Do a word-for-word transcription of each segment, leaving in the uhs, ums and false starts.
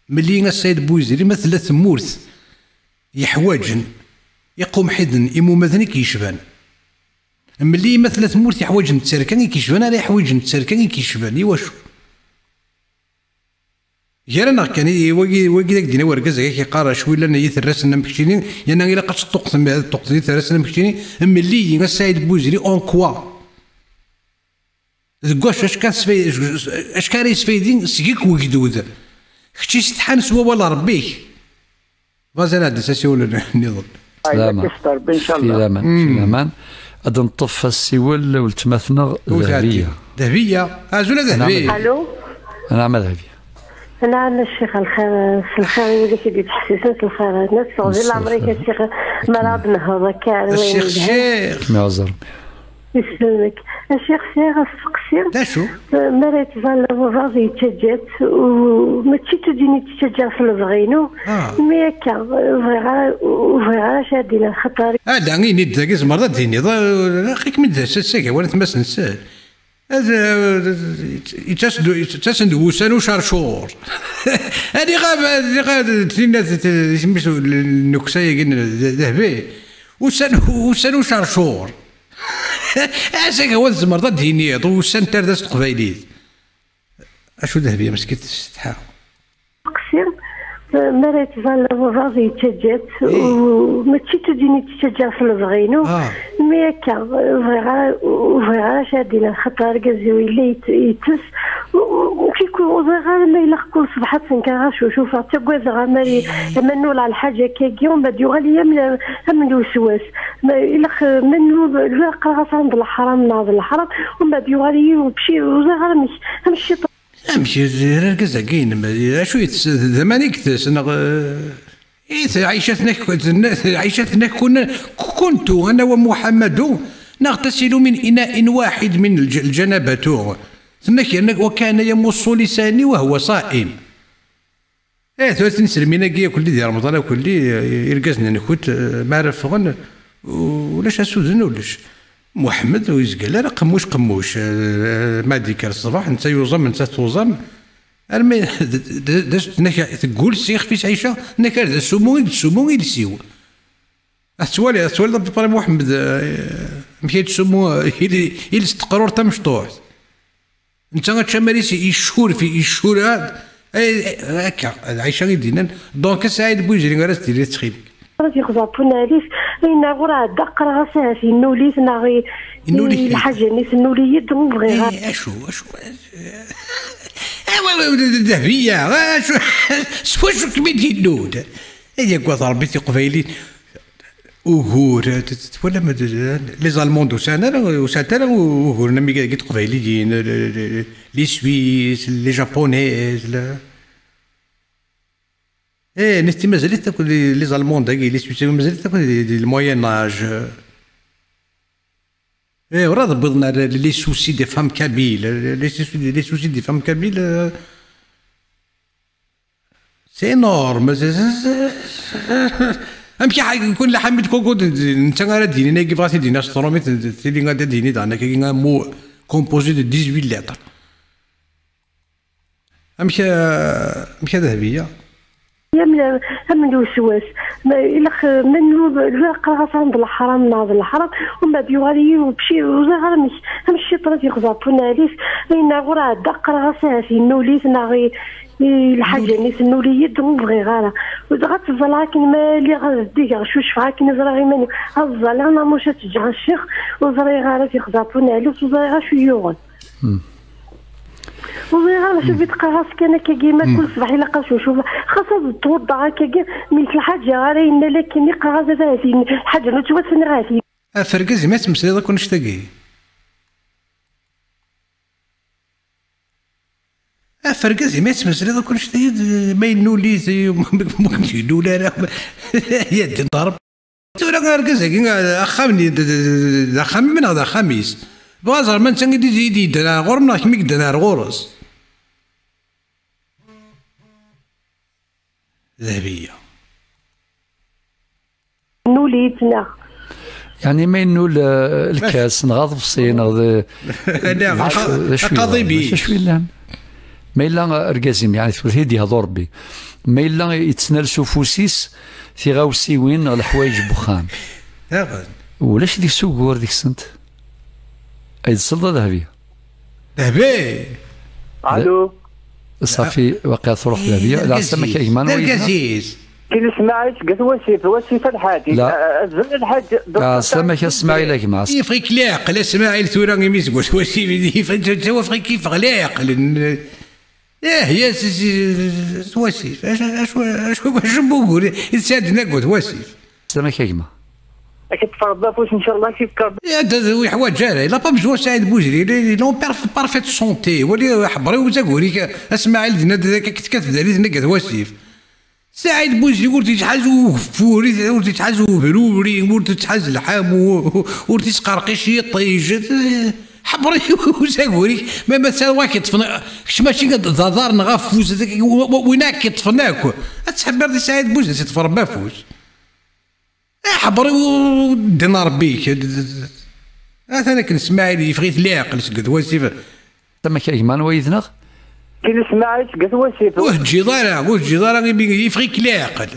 Meli a Saïd Bouziri, ma tella tmurt yeḥwaǧen iqumḥiden imumaden i k-yecban. Meli ma tella tmurt yeḥwaǧen tterka i k-yecban, ara yeḥwaǧen tterka i k-yecban. Iwacu? Gar-aneɣ kan, i wagi, wagi d ak-d-yenna wergaz-agi ak-yeqqar, "Acwi llan yiterrasen am keččini, yerna ilaq ad teṭṭuqet, ad ṭṭuqet yiterrasen am keččini." Meli a Saïd Bouziri, en quoi? Deg wacu, acu kan tesfay-, acu kan ara yesfaydi seg-k wegdud? Kečč isetḥan s wawal n Ṛebbi-k. Vas-y, ad d-as asiwel nniḍen. Ayya, Lama. Kifet Ṛebbi, ncallah. Fi laman, fi laman. Ad neṭṭef asiwel weltma-tneɣ Dehbiya. Dehbiya. Azul a Dehbiya. Alo. Nɛam a Dehbiya. Nɛam a ccix, lxir, s lxir i wid i k-id-yettḥessisen, s lxir. Nna tseɣ di leɛmer-ik a ccix, mi ara d-nehḍ akka. A ccix, ccix. Kem iɛuzz Ṛebbi. Yesselmek. A ccix, sɛiɣ asteqsi. D acu? Mi ara yettẓalla baba yettaǧǧa-t, u mačči d tudin i yettaǧǧa s lebɣi-inu. Ah. Mi akka, ur bɣiɣ ara, ur bɣiɣ ara acu ara d-iniɣ, xaṭer. Ala, ini-d dagi, tzemreḍ ad d-tiniḍ, eh, aql-ikem-id s, s agawal n tmas-nsen. Ad, eh, yettas-d, yettas-d wussan ucercur. Aniɣ, aniɣ, tinna, isem-is nneksa-agi n Dehbi. Ussan, ussan ucercur. Asaka wa tzemreḍ ad d-tiniḍ ussan n tardast teqbaylit. Acu Dehbiya meskint tessetḥa. Asteqsi, mi ara yettẓalla baba yettaǧǧa-t, u mačči d tudin i yettaǧǧa s lebɣi-inu. Ah. Mi akka, bɣiɣ ara, ur bɣiɣ ara acu ara d-iniɣ, xaṭer argaz-iw yella yet-, yettess. U, u, kiko, ur ẓriɣ ara ma ilaq kul ṣṣbeḥ ad tenker ɣer cucufeɣ, ttagadeɣ amar i-, aman ula lḥaǧa akkagi, u mbaɛd yuɣal-iyi am, am lweswas. Ma ilaq, ma nnu-, ilaq qqareɣ-as d leḥram neɣ d leḥram, u mbaɛd yuɣal-iyi ubci, ur ẓriɣ ara amek, am cciṭan. Amek, d argaz-agi-inem, acu yettess, d aman i yettess, neɣ, eh, i t-, Ɛica tenna-k, tenna-, Ɛica tenna-k kun-, kuntu ana wa Muḥammadu, neɣ tasilu min ina'in waḥid min lǧ-, lǧanabatu. Tenna-k yerna wa kana yamussu lisani wa huwa ṣa'im. Eh, tura tiniselmin-agi akelli di Remḍan akelli, eh, irgazen-nkent, eh, mi ara ffɣen, ulac asuden, ulac. Muḥemmed ur yezgal ara qemmuc, qemmuc, eh, ma d-yekker ṣṣbeḥ, netta yuẓam, netta tuẓam. Armi d, d, d, d acu tenna-k, teggul s yixef-is Ɛica, tenna-k ar d asumu i d-tessumu iles-iw. Ad tettwali, ad tettwaliḍ à peu près Muḥemmed, eh, amek ay d-tessumu, eh, il-, iles n teqrurt tamecṭuḥt. Netta aččamar-is yecuref, yecuref, ay, ay, akka, d Ɛica i d-yennan. Donc, a Saɛid Buzri, ara s-tiniḍ, ttxil-k. Ad yexẓer Punalis, ayen ɣur ɛedda, qqareɣ-as ahat yennul-it, neɣ i, Yennul-it. I lḥaǧa-nni tennul-iyi-d, ur bɣiɣ ara. Eh, acu, acu, eh, wa, wa, wa, Dehbiya, acu, s wacu kem-id-yennul? Ay, agad Ṛebbi tiqbaylit. Ugur, t-, t-, twalam, d-, d-, les Allemands ur sɛan ara, ur sɛant ara uguren am wigi deg teqbayliyin, le, le, le, les Suisses, les Japonais, la. Eh, nitenti mazal-it akk les, les Allemands dagi, les Suisses mazal-it akk di, di le Moyen Âge. Eh, ur ad wwiḍen ar les soucis des femmes kabyles, les soucis, les soucis des femmes kabyles, euh, C'est énorme. C'est, c'est, c'est, amek i ḥa-, kun la ḥamid koko d, d, netta ara d-yinin, ay yebɣa ad t-id-yini s trumit, d, d, tili ad d-yini daɣen akka, un mot composé de dix-huit lettres. Amek, eh, amek a Dehbiya? Am, am lweswas. Ma ilaq, ma nnu-, ilaq qqareɣ-as d leḥram neɣ d leḥram, u mbeɛd yuɣal-iyi ubci, ur ẓriɣ ara amek, amek cciṭan ad yexẓer Punalis, ayen ɣur ɛedda qqareɣ-as ahat yennul-it neɣ i, i lḥaǧa-nni tennul-iyi-d, ur bɣiɣ ara. U dɣa ad ttẓalleɣ akken ma lliɣ ad ddigeɣ, cucfeɣ akken i ẓriɣ iman-iw. Ad ẓẓalleɣ neɣ muc ad tt-ǧǧeɣ a ccix, ur ẓriɣ ara ad t-yexẓer Punalis, ur ẓriɣ acu i yuɣen. Hmm. Ur ẓriɣ ara acu i d-qqareɣ-as kan akkagi, ma kul ṣṣbeḥ ilaq ad cucufeɣ. Xas ad ttwuḍḍeɣ akkagi, mi s lḥaǧa ara yenna lakin i qqareɣ-as ad ahat lḥaǧa n uttwassen ahat. Af argaz imi ad tmeslayeḍ akk annect-agi. Af argaz imi ad tmeslayeḍ akk annect-agi, d-, ma yennul-it, ma kem-yennul ara, yadden ɣer Tura argaz-agi, axxam-nni, d, d, d, d axxam-im neɣ d axxam-is? Bɣa ẓer ma netta i d, i d-yeddan ar ɣur-m neɣ kemm i yeddan ar ɣur-s? Dehbiya. Nuli-t neɣ? Yeɛni ma yennul, eh, lkas, neɣ aḍebsi, neɣ d, d acu, d acu yellan? Ma yella argaz-im, yeɛni, tura i d-yehḍu Rebbi, ma yella yettnal s ufus-is tiɣawsiwin neɣ leḥwayeǧ n wexxam, daɣen, ulac deg-s ugur deg-sent. Ay d-tesleḍ a Dahbiya? Dahbi! Alo. Ṣafi, waqila truḥ Dahbiya. D ɛeslama-k a gma, anwa yid-neɣ? Argaz-is. Kini Smaɛil seg At Wasif, Wasif Lḥaǧ. La. Eh, azul Lḥaǧ. Ah, d ɛeslama-k a Smaɛil a gma. Yeffeɣ-ik leɛqel a Smaɛil tura imi seg At Wasif, yeffeɣ-ik leɛqel. Eh, ya s-, s-, s-, s-, Wasif. Acu, acu, acu, acu n wugur i tesɛeddan akk At Wasif? Samek a gma. Ad k-ṭṭfeɣ Rebbi afus, ncallah, ad k-ifk Rebbi. Ya, d, d, ur yeḥwaǧ ara. Il a pas besoin Saɛid Buzri. Il est, il est en perf-, parfaite santé. Wali aḥebber-iw d agur-ik, a Smaɛil, dinna d, d, tekkat darit n At Wasif. Saɛid Buzri ur t-yettḥaz ugeffur, ur t-yettḥaz ubruri, ur t-yettḥaz lḥamu, ur t-yettqerqic yiṭij. Ḥebber-iw d agur-ik, ma, ma d wa k-iṭṭfen, kečč mačči d aḍar neɣ afus, w-, w-, win akk iṭṭfen akk. Ad tḥebbireḍ i Saɛid Buzri, ad t-iṭṭef Rebbi afus. Aḥebber-iw, ddin Rebbi-k. Atan akken Smaɛil yeffeɣ-it leɛqel seg At Wasif. Tama-k a gma, anwa yid-neɣ? Kini Smaɛil seg At Wasif. Ur teǧǧiḍ ara, ur teǧǧiḍ ara imi yeffeɣ-ik leɛqel.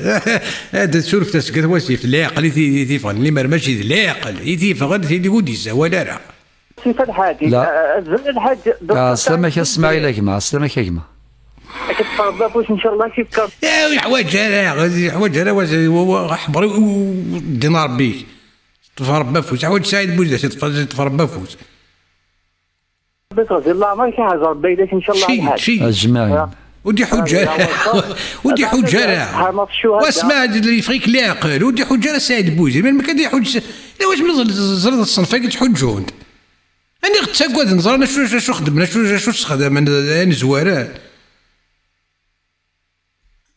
Ad d-surfet seg At Wasif, leɛqel i t-, i t-iffɣen, limer mačči d leɛqel i t-iffɣen, tili ur d-yessawal ara. Sif Lḥaǧ. La. Eh, azul Lḥaǧ. Ah, Docteur Sami, Saɛid a Smaɛil a gma, Sami a gma. Ad k-ṭṭfeɣ Rebbi afus, ncallah, ad k-ifk Rebbi. Eh, ur yeḥwaǧ ara, ur yeḥwaǧ ara, wa, wa, wa, ḥebber-iw, ddin Rebbi. Ṭṭef Rebbi afus, yeḥwaǧ Saɛid Buzdat, ṭṭef, ṭṭef Rebbi afus. Rebbi teɣzi leɛmer-ik, iḥrez Rebbi ayla-k, ncallah. Ci, Lḥaǧ. Ci. Ajmaɛin. Ur d-iḥuǧ ara. Ur d-iḥuǧ ara. Ḥermat ccuhada. Wa Smaɛil yeffeɣ-ik leɛqel, ur d-iḥuǧ ara Saɛid Buzid. Melmi kan d-iḥuǧ s-, la, wacu ma ẓ-, ẓriḍ ṣṣenf-agi ttḥuǧǧun-d? Ani ɣ-ttaggaden, ẓran acu, acu xedmen, acu, acu sexdamen, ayen zwaren.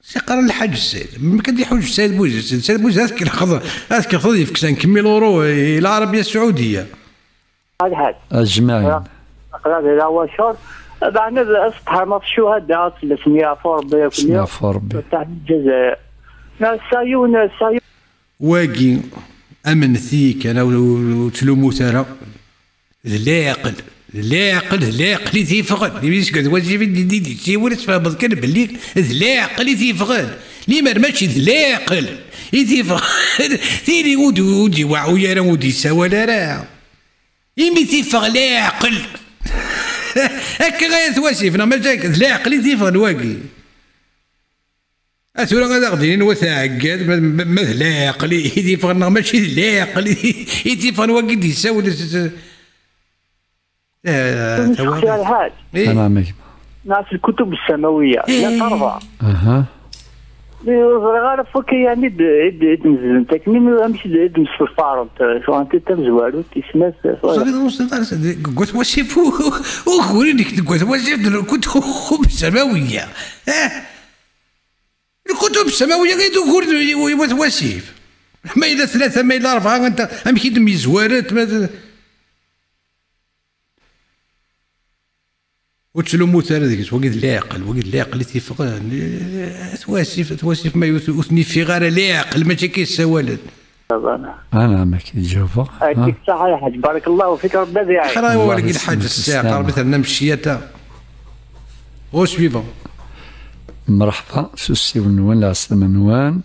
Siqar Lḥaǧ Saɛid. Melmi kan d-iḥuǧ Saɛid Buzid, Saɛid Buzid ad k-, ad k-, ad yefk cinq mille euros i Lɛarabya Saɛudiya. Lḥaǧ. Ajmaɛin. Aql-aɣ di lawacur. Beɛna ad s-tḥermeḍ ccuhada, ad fell-asen yeɛfu Rebbi akk-nni. Yeɛfu Rebbi. Taḥt Lezzayer. Nasa yiwen, nasa yiwen. Wagi, amnet-iyi kan, ur, ur, ur ttlummut ara. D leɛqel, d leɛqel, d leɛqel i t-iffɣen. Imi seg At Wasif i d-, d-, d-, d-, siwel, tfehmeḍ kan belli d leɛqel i t-iffɣen. Limer mačči d leɛqel i t-iffɣen, tili ur d-, ur d-iweɛɛu ara, ur d-yessawal ara. Imi t-iffeɣ leɛqel. Akka ay At Wasif, neɣ mačči akka? D leɛqel i t-iffɣen wagi. A tura ad aɣ-d-inin wa tɛeggad, ma, ma, ma d leɛqel i, i t-iffɣen, neɣ mačči d leɛqel i, i t-iffɣen wagi d-yessawel s, s, eh, Nesteqsi tawaɣit. Lḥaǧ. Eh. Anɛam a gma. Neɣ s lkutub ssamawiya, eh, la tarba. Aha. Mi ur ẓriɣ ara f wakka, yeɛni d, d, d mzedent akken, imi amek d, d mseffarent, eh, tura tamezwarut, isem-as, eh, ur ẓriɣ, ur ẓriɣ ara, deg At Wasif, u-, u-, ugur-inek deg At Wasif d lkutub ssamawiya. Eh? Lkutub ssamawiya i d ugur n, i, i At Wasif. Ma yella tlata, ma yella rebɛa, anta, amek i d-myezwarent, ma d-, ur ttlummut ara deg-s, wagi d leɛqel, wagi d leɛqel i t-iffɣen. At Wasif, At Wasif, ma ur, ur ten-iffiɣ ara leɛqel, mačči akka i ssawalen. Anɛam, ad k-id-jawbeɣ. Akka ṣṣeḥ a Lḥaǧ, barakallahu fik, Rebbi ad iɛin. Xra wagi Lḥaǧ, ssɛiq, Rebbi terna meciyata. Au suivant. Mreḥba s usiwel-nwen, lɛeslama-nwen.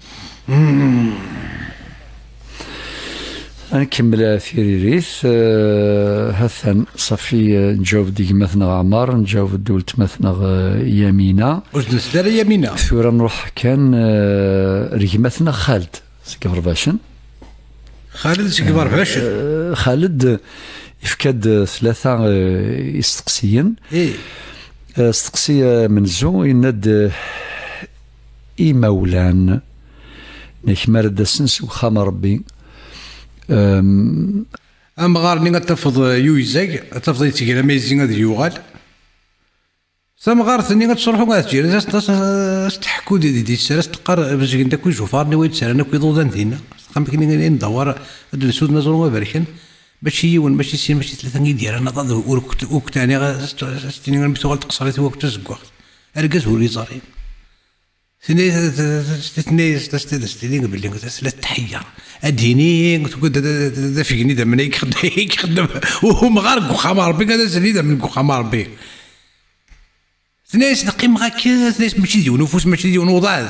Ad nkemmel tiririt, eh, ha-t-an, ṣafi, eh, nǧaweb-d i gma-tneɣ Ɛmar, nǧaweb-d i weltma-tneɣ, eh, Yamina. Ur d-nessel ara Yamina. Tura nruḥ kan, eh, ar gma-tneɣ Xald. Seg Iberbacen. Xaled seg Iberbacen. Eh, Xaled yefka-d tlata, eh, isteqsiyen. Eh. Eh, steqsi amenzu, yenna-d, eh, imawlan, nek mi ara d-asen seg uxxam n Rebbi, em, amɣar-nni ad tafeḍ, eh, yuyzag, ad tafeḍ yettger amayzi ad yuɣal. Tamɣart-nni ad tṛuḥu ad tǧir, ad s-, ad s-, ad s-teḥku di, di, di tserra, ad s-teqqar, bezgen-d akk ijufaṛen-iw i d-tserran akk iḍudan dinna. Amek i, i ndawar, ad d-nessuden aẓru aberkan, mačči yiwen, mačči sin, mačči tlata i d-yerran aḍad, ur k-, ur k-tɛniɣ, ad s-, ad s-tini armi tuɣal tqeṣrit-iw akk d tazeggaɣt. Argaz ur iẓri. Tini, tini, tini, tini belli tella tḥeyya. Ad d-yini, tugad ad, ad, ad, ad afgen idammen ay ixeddem, ay ixeddem umɣar deg uxxam n Ṛebbi, ad asen idammen deg uxxam n Ṛebbi. Tenna-yas: "Qqimeɣ akka." Tenna-yas: "Mačči d yiwen ufus, mačči d yiwen uḍad."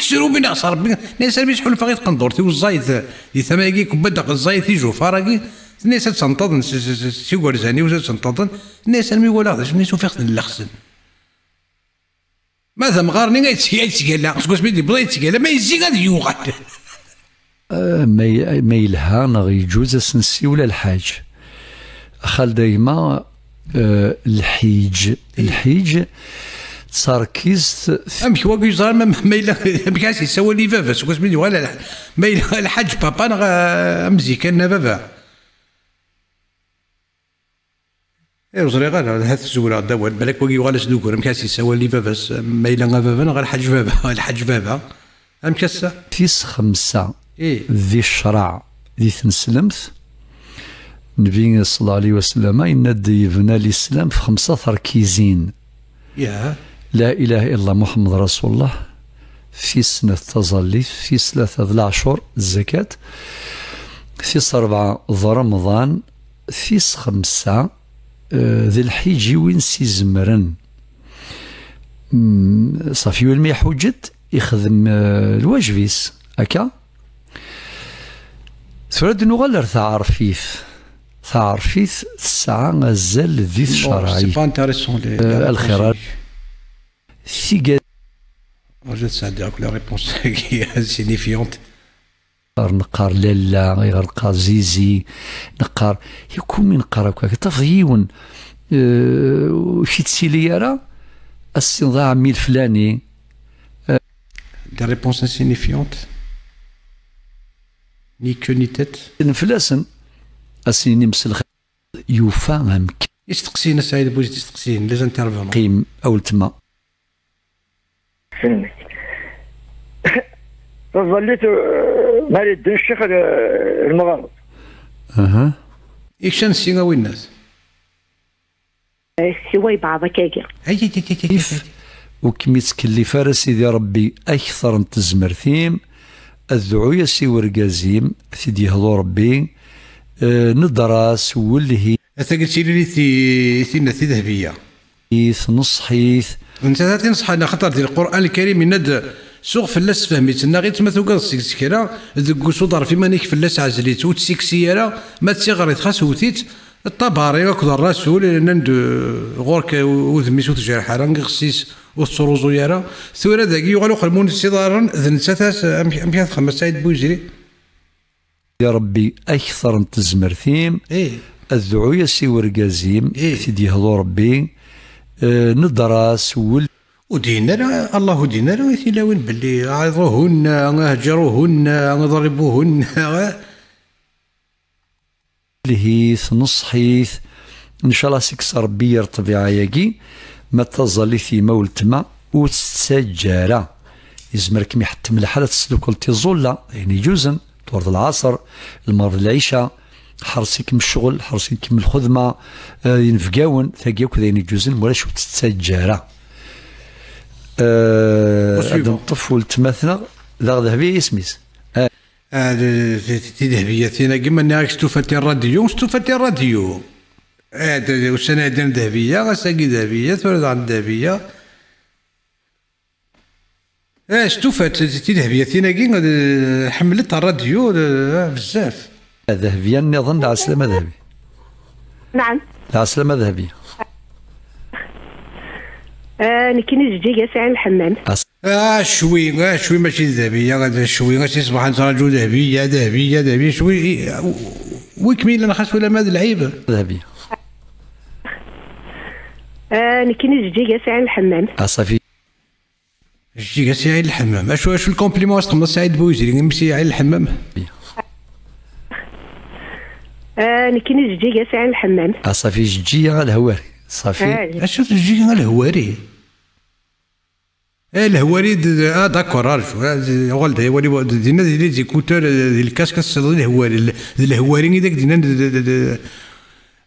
Srubi neɣ s Ṛebbi. Tenna-yas: "Armi sḥulfaɣ i tqendurt-iw ẓẓayet di tama-agi, kubbadeɣ ẓẓayet ijufaṛ-agi." Tenna-yas: "Ad tenṭeḍen s, s, s, s igerdan-iw, ad tenṭeḍen." Tenna-yas: "Armi walaɣ d acu." Tenna-yas: "Ufiɣ-ten llexsen." Ma d amɣar-nni ay yettg-, ay yettgalla, seg wasmi d-yewweḍ ay yettgalla, ma yezzi ad yuɣal. Ah, ma y-, ma yelha neɣ yeǧuz ad s-nessiwel a lḥaǧ. Xalda gma, eh, lḥiǧ. Lḥiǧ d tarkizt. Amek wagi yeẓra ma, ma yella, amek as-yessawal i baba seg wasmi d-yuɣal a lḥ-, ma yella lḥaǧ papa neɣ, eh, amzikan n baba? Eh, ur ẓriɣ ara, ahat tzewreɣ-d awal. Balak wagi yuɣal-as d ugur, amek as-yessawal i baba-s, ma yella a baba neɣ a lḥaǧ baba, a lḥaǧ baba. Amek ass-a? Tis xemsa. Ih. Di ccreɛ, di tneslemt, Nnbi ṣella Llahu ɛalayhi wa sallam yenna-d: "Yebna lislam f xemsa terkizin." Yah. La ilaha illallah Muḥemmed Rasulullah, tis snat taẓallit, tis tlata d leɛcur zzakat, tis ṛebɛa d Remḍan, tis xemsa, eh, d lḥiǧ i win s-izemren. Mm, ṣafi, almi iḥuǧ-d, ixdem, eh, lwajeb-is, akka? Tura ad nuɣal ar taɛerfit. Taɛerfit tesɛa azal di tcerɛit. Bon, c'est pas intéressant, les, les, euh, lxirat. Tiga- Ur la tesɛeddi akk les réponses-agi insignifiantes. Neqqar lalla, neqqar zizi, neqqar, yakk umi neqqar akk akka, tafeḍ yiwen, euh, ur k-yettili ara, ad s-tiniḍ a ɛemmi leflani. Des réponses insignifiantes. Ni queue ni tête. Fell-asen, ad s-yini mselxir. Yufa amkan. Isteqsiyen, a Saɛid Bouizid, isteqsiyen, les intervenants. Qqim, a weltma. Taẓallit, eh, mi ara yedden ccix, eh, lmeɣreb. Aha. Ikcem si a winnat. Eh, siwa yebɛeḍ akkagi. Ay, ay, ay, ay, ay, ay. Ur kem-ittkellif ara Sidi Ṛebbi akteṛ n tezmert-im, adɛu-yas i wergaz-im, t-id-yehḍu Ṛebbi, eh, nedṛa-s, welhi. Atagi d tiririt i, i tinna tidehbiya. I tneṣḥit. Nettat ad tinṣeḥ, axaṭer di Lqur'an Lkarim yenna-d: "Suɣ fell-as, sefhem-itt, nnaɣ-itt, ma tugadeḍ seg-s kra, deg usu ḍerf iman-ik fell-as, ɛzel-itt, ur tt-siksi ara, ma d tiɣrit xas wwet-itt." Ṭṭabari akked Ṛṛasul nnan-d, eh, ɣur-k, eh, udem-is ur t-jerreḥ ara, iɣes-is ur tettruẓu ara. Tura dagi yuɣal uqelmun s iḍarren, d nettat as-, amek, amek ad txemmem a Saɛid Bouizid? Ya Ṛebbi, akteṛ n tezmert-im, ih, adɛu-yas i wergaz-im, ih, t-id-yehḍu Ṛebbi, eh, nedṛa-s, wel-. Ur d-yenni ara, Allah ur d-yenni ara i tilawin belli: "Ɛiḍuhunna, hǧuruhunna, ḍribuhunna." Lhi-t, neṣḥit. Ncallah seg-s Ṛebbi yir ṭṭbiɛa-yagi, ma d taẓallit yemma weltma, ur tt-ttaǧǧa ara. Yezmer ad kem-iḥettem lḥal ad tesdukleḍ tiẓulla, d ayen iǧuzen, ṭwar d lɛaṣer, lmeɣreb d lɛica, ḥerṣ-ikem ccɣel, ḥerṣ-ikem lxedma, eh, inebgawen, tagi akk d ayen iǧuzen, mulac ur tt-ttaǧǧa ara. Eh, ad neṭṭef weltma-tneɣ, daɣ Dehbiya yisem-is. Ah, d-, d-, d-, tidehbiyatin-agi, ma nniɣ-ak stufat i ṛṛadyu, stufat i ṛṛadyu. Ah, d-, d-, ussan-a iɛeddan Dehbiya, ass-agi Dehbiya, tura daɣen Dehbiya. Ah, stufat, d-, tidehbiyatin-agi, d-, ḥemmlent ṛṛadyu, d-, ah, bezzaf. Dehbiya nniḍen, lɛeslama Dehbiya. Naɛam. Lɛeslama Dehbiya. Ah, nekkini zǧiga sɛin lḥemmam. Ah, cwi, ah, cwi mačči d Dehbiya, ah, cwi, ah, si ṣṣbeḥ nettraǧu Dehbiya, Dehbiya, Dehbiya, cwi, i, wi kem-yellan xas ulamma d lɛib? Dehbiya. Ah, nekkini zǧiga sɛin lḥemmam. Ah, ṣafi. Zǧiga sɛin lḥemmam. Acu, acu lkomplimun i s-txedmeḍ Saɛid Bouizid, imi sɛin lḥemmam? Ah, nekkini zǧiga sɛin lḥemmam. Ah, ṣafi, zǧiga a lehwari. Ṣafi. Ah, acu zǧiga a lehwari? Eh, lehwari d, d, ah, d'accord, arju. Ah, d, uɣal-d, eh, wali, d, dinna di, di, di kuter, eh, di lkask, ad tesleḍ i lehwari. L-, d lehwari i d ak-d-innan d, d, d, d,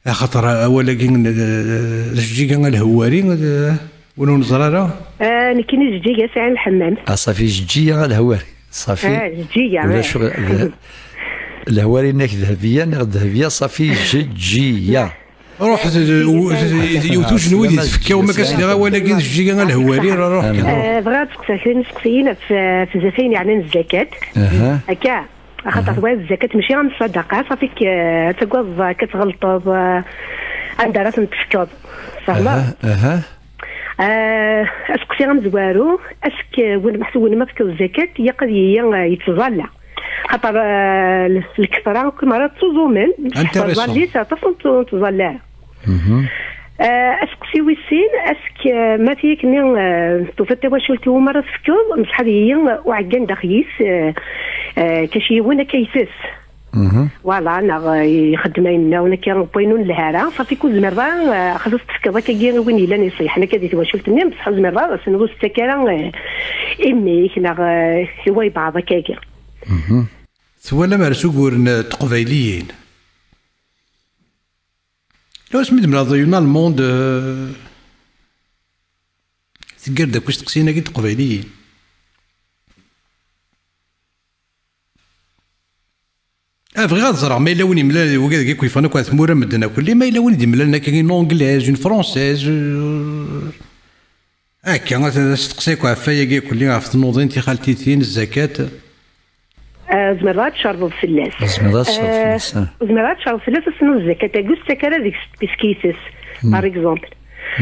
axaṭer awal-agi n, d, d, d, d zǧiga a lehwari, d, win ur neẓri ara. Ah, nekkini zǧiga sɛin lḥemmam. Ah, ṣafi, zǧiga a lehwari. Ṣafi. Ah, zǧiga, ulac eh. Ɣ-, d, lehwari-nnek Dehbiya, neɣ Dehbiya, ṣafi, zǧiga. Ruḥ, d- d- d- yiwet ujenwi di tfekka, ma kas diɣ awal-agi d Jjiga Alehwari, ruḥ kan, ruḥ. Eh, bɣiɣ ad seqsaɣ kra n iseqsiyen ɣef, ɣef zdat ayen yeɛnan zzakat. Aha. Akka, axaṭer tebɣiḍ zzakat mačči am ṣṣadaqa, ṣafi-k, eh, ad tagadeḍ akka tɣelṭeḍ, eh, anda ara ten-tefkeḍ. Fehmeḍ? Aha, aha. Eh, aseqsi amezwaru, ask win meḥsub win ma tefkeḍ zzakat, yaq ad yili, eh, yettẓalla. Xaṭer, eh, l-, lketṛa akk mara ttuẓumen, intéressant. Tẓallit aṭas n ttu-, n tẓalla. Mhm. Eh, aseqsi wis sin, ask, eh, ma tiyakni, eh, tufiḍ tawacult iwumi ara tefkeḍ, msḥad-iyi, eh, uɛeggan daxel-is, eh, eh, kac yiwen akka itess. Mhm. Voilà, neɣ, eh, ixeddem ayen nniḍen akka n wayen ur nelhi ara, ṣafi ur tezmireḍ ara, eh, xas ad s-tefkeḍ akkagi i win yellan iṣeḥḥen akka di twacult-nni, bṣeḥ ur tezmireḍ ara ad s-tiniḍ ur s-ttak ara, eh, i mmi-k neɣ, eh, i waybeɛḍ akkagi. Mhm. Twalam ar s uguren, eh, n teqbayliyin? Lawas mi d-mleɣ d une allemande, euh, teggar-d akk isteqsiyen-agi n teqbayliyin. Ah, bɣiɣ ad ẓreɣ ma yella win yemlal, wigad-agi akk yeffɣen akk ar tmura, medden akk, ma yella win i d-yemlalen akka, une anglaise, une française, euh, Akka, ad asteqsi akk ɣef wayagi akk-nni, ɣef tnuḍin, tixaltitin, zzakat. Ah, tzemreḍ ad tcerḍeḍ fell-as. Tzemreḍ ad tcerḍeḍ fell-as, ah. Tzemreḍ ad tcerḍeḍ fell-as, ass-nni zzakat-agi ur tettak ara deg-s tpiskit-is, par exemple.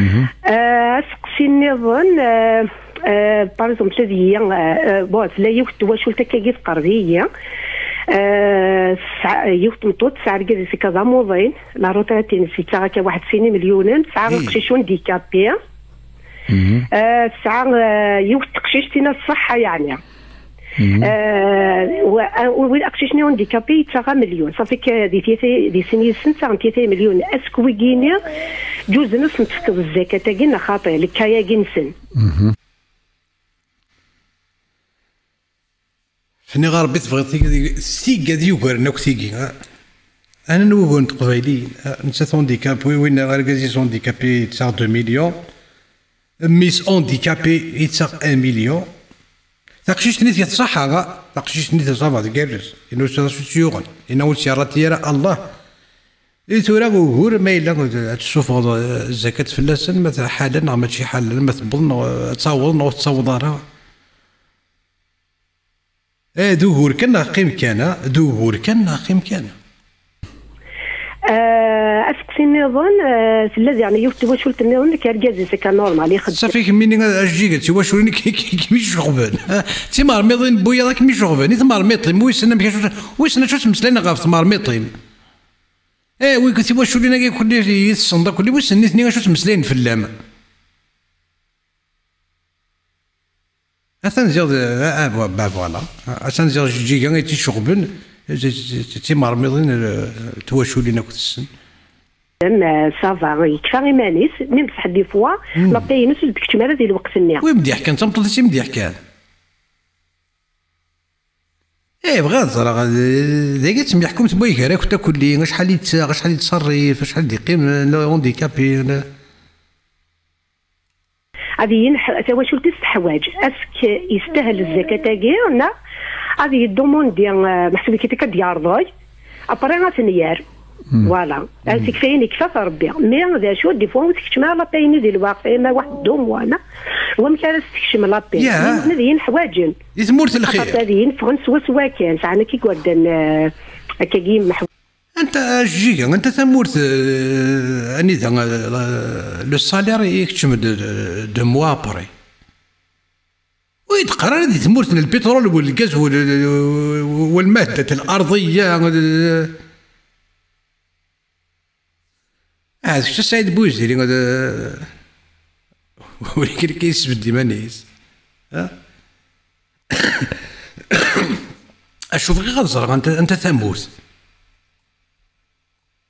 Mhm. Ah, aseqsi nniḍen, ah, ah, par exemple, ad iyi, ah, ah, bon, tella yiwet n twacult akkagi tqerreb-iyi. Ah, tesɛa, yiwet n tmeṭṭut tesɛa argaz-is akka d amuḍin, la retraite-ines yettaɣ akka waḥed sin imelyunen, tesɛa aqcic handicapé. Mhm. Ah, tesɛa, ah, yiwet teqcict tina ṣṣeḥḥa, yeɛni. Mhm. Ah, wa-, ah, win aqcic-nni handicapé yettaɣ amelyun. Ṣafi k-, di tiyita, di sin yid-sen ttaɣen tiyita imelyunen. Est-ce que wigini ǧuzen ad sen-tefkeḍ zzakat-agi neɣ xaṭi, lekka-agi-nsen? Mhm. Fniɣ a Rebbi tebɣiḍ tig-, tigad yugaren akk tigi, ha? Ana n wugur n teqbayliyin, ha? Nettat handicapé, win argaz-is handicapé yettaɣ deux millions, mmi-s handicapé yettaɣ un million. Taqcict-nni tga ṣṣeḥḥa, ha? Taqcict-nni ça va tgerrez, yenna ur s-, acu tt-yuɣen, yenna ur tt-yerra ara Allah. I tura ugur, ma yella ad tessufɣeḍ, eh, zzakat fell-asen, ma ḥalan neɣ mačči ḥalan, ma tewweḍ neɣ ad taweḍ neɣ ur tettaweḍ ara. Eh, d ugur kan neɣ qqim kan, ah, d ugur kan neɣ qqim kan. Eh, aseqsi nniḍen, eh, tella diɣen yiwet n twacult nniḍen, nekk argaz-is akka normal, ixeddem. Safi kemmini, a Jjiga, d tiwaculin i k-, k-, k-, kem-iceɣben. D timermiḍin n wiyaḍ i kem-iceɣben, i tmermiḍt-im, wissen amek acu, wissen acu ttmeslayen ɣef tmermiḍt-im. Eh, wi tiwaculin-agi kulli i tessneḍ akk, wissen nitni acu ttmeslayen fell-am. Atan ziɣ d, ah, ah, bah, bah, voilà. Atan ziɣ Jjiga i tt-iceɣben, d, d, d, d timermiḍin, eh, twaculin akk tessen. Am, eh, ça va, yekfa iman-is, même saḥ des fois, hmm, la paix-ines ur d-tekcim ara di lweqt-nni. Wi m-d-yeḥkan, d tameṭṭut-is i m-d-yeḥkan. Eh, bɣiɣ ad ẓreɣ, d, d, dagi ttemyeḥkumt waygar akk takulli, acḥal i yettaɣ, acḥal i yettṣerrif, acḥal d-yeqqim, le handicapé, le. Ad yin-, tawacult-is teḥwaǧ, est-ce que yestahel zzakat-agi, neɣ ad yeddumundi, eh, meḥsub-ik akka d-yerḍel, après ad ten-yerr. Hmm. Voilà. Hmm. Tikfayin yekfa-t Rebbi. Mais d acu, des fois ur tekcim ara la paix-nni di lweqt, eh, ma waḥed deux mois, neɣ wamek ara s-tekcem la paix. Yeah. Mais ad yin-ḥwaǧen. Di tmurt n lxir. Xaṭer ad yin-ffɣen swaswa kan, sɛan akka igerdan, eh, akkagi meḥ-. Anta a Jjiga, anta tamurt, eh, anida, eh, le salaire i keččem de, de, de mois après? Ur yi-d-qqar ara di tmurt n lpitrul, wal gaz, wal, wal maddat al ardiya. Ah, d kečč a Saɛid Buziri, d, ur ikrek yesbedd iman-is. Ha? Acu bɣiɣ ad ẓreɣ anta, anta tamurt.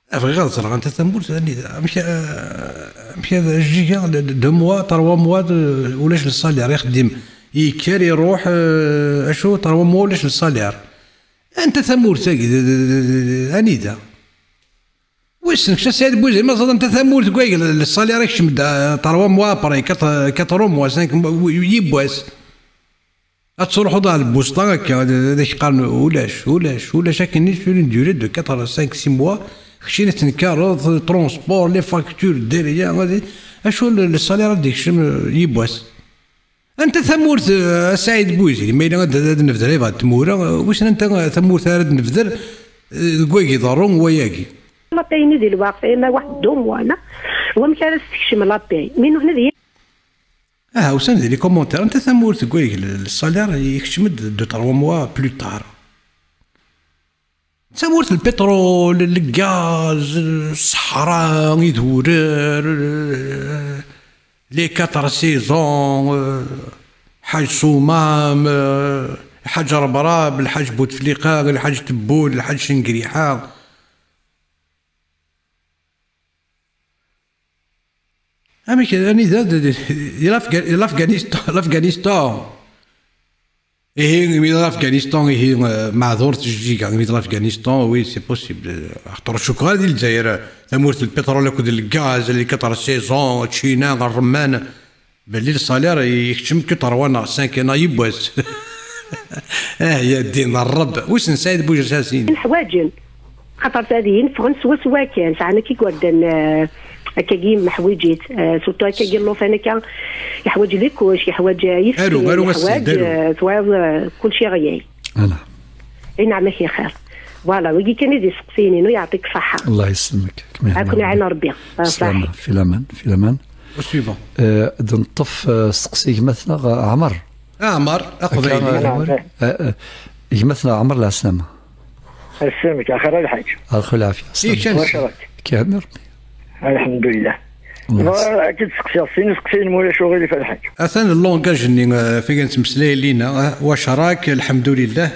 Bɣiɣ ad ẓreɣ anta tamurt, anida, amek, eh, amek ad Jjiga, de, de, deux mois, trois mois, de, ulac le salaire, ixeddim, yekker, iruḥ, eh, acu, trois mois, ulac le salaire. Anta tamurt-agi, de, de, de, de, anida? Wissen, kečč a Saɛid Buziri, ma ẓriɣ anta tamurt, deg wayeg le, le salaire ikcem-d, eh, trois mois après, quatre, quatre mois, cinq mois, yiwwas. Ad truḥeḍ ɣer lbusṭa akka, ad, ad ak-qqaren ulac, ulac, ulac, akken i une durée de quatre, cinq, six mois, Keččini tenkareḍ transport, les factures, diri acu, le salaire ad d-ikcem yiwwas. Anta tamurt a Saɛid Bouizid? Ma yella ad nebder iba n tmura, wissen anta tamurt ara d-nebder deg wagi iḍerru wayagi. La paye-nni di lweqt, ma waḥed deux mois, wamek ara s-tekcem la paye? Mi nuḥna d... Aha, usan di les commentaires, anta tamurt deg wayeg le salaire yekcem-d deux trois mois plus tard? Tamurt, lpiṭrul, lgaz, ṣṣeḥra, idurar, les quatre saisons, Lḥaǧ Ṣumam, Lḥaǧ Rebrab, Lḥaǧ Butefliqa, Lḥaǧ Tebbul, Lḥaǧ Cengriḥa. Amek, anida d, d, d, l'Afga-, l'Afganistan, l'Afganistan. Ihi, imi d l'Afganistan, ihi, eh, meɛdur tjeǧǧiga, imi d l'Afganistan, oui, c'est possible. Axaṭer ur cukkeɣ ara di Lezzayer, tamurt n lpiṭrul akked lgaz, les quatre saisons, ččina, ṛṛemman, belli le salaire yekcem que trois neɣ cinq neɣ yiwwas. Ah, ya ddin Ṛṛebb. Wissen Saɛid Bujersasin. Ḥwaǧen. Xaṭer ta dihin ffɣen swaswa kan, sɛan akka igerdan, eh, akkagi meḥwiǧit, eh, surtout akkagi llufan akka, yeḥwaǧ likuc, yeḥwaǧ, eh, ayefki, aru, aru, yeḥwaǧ, aru, eh, twayeḍ, eh, kulci ɣyay. Ala. I neɛma-k ixir. Voilà, wigi kan i d iseqsiyen-inu, yeɛṭik ṣṣeḥḥa. Allah yesselmek. Ad ken-iɛin Rebbi. Ah, slama, ṣaḥi. Fi laman, fi laman. Au suivant. Eh, ad neṭṭef, eh, steqsi gma-tneɣ, eh, Ɛmer. Ɛmer, aqbayli. Akka, eh, Ɛmer. Eh, eh, gma-tneɣ Ɛmer, lɛeslama. Assamek, axir a lḥaǧ. Axir lɛafya. Kečč, wac rak? Kɛen Rebbi. Alḥemdulillah. Bɣiɣ ad k-id-seqsiɣ sin iseqsiyen, ma ulac uɣilif, a lḥaǧ. Atan llungaj-nni, eh, f i nettmeslay lina, eh, wac rak, lḥemdulillah.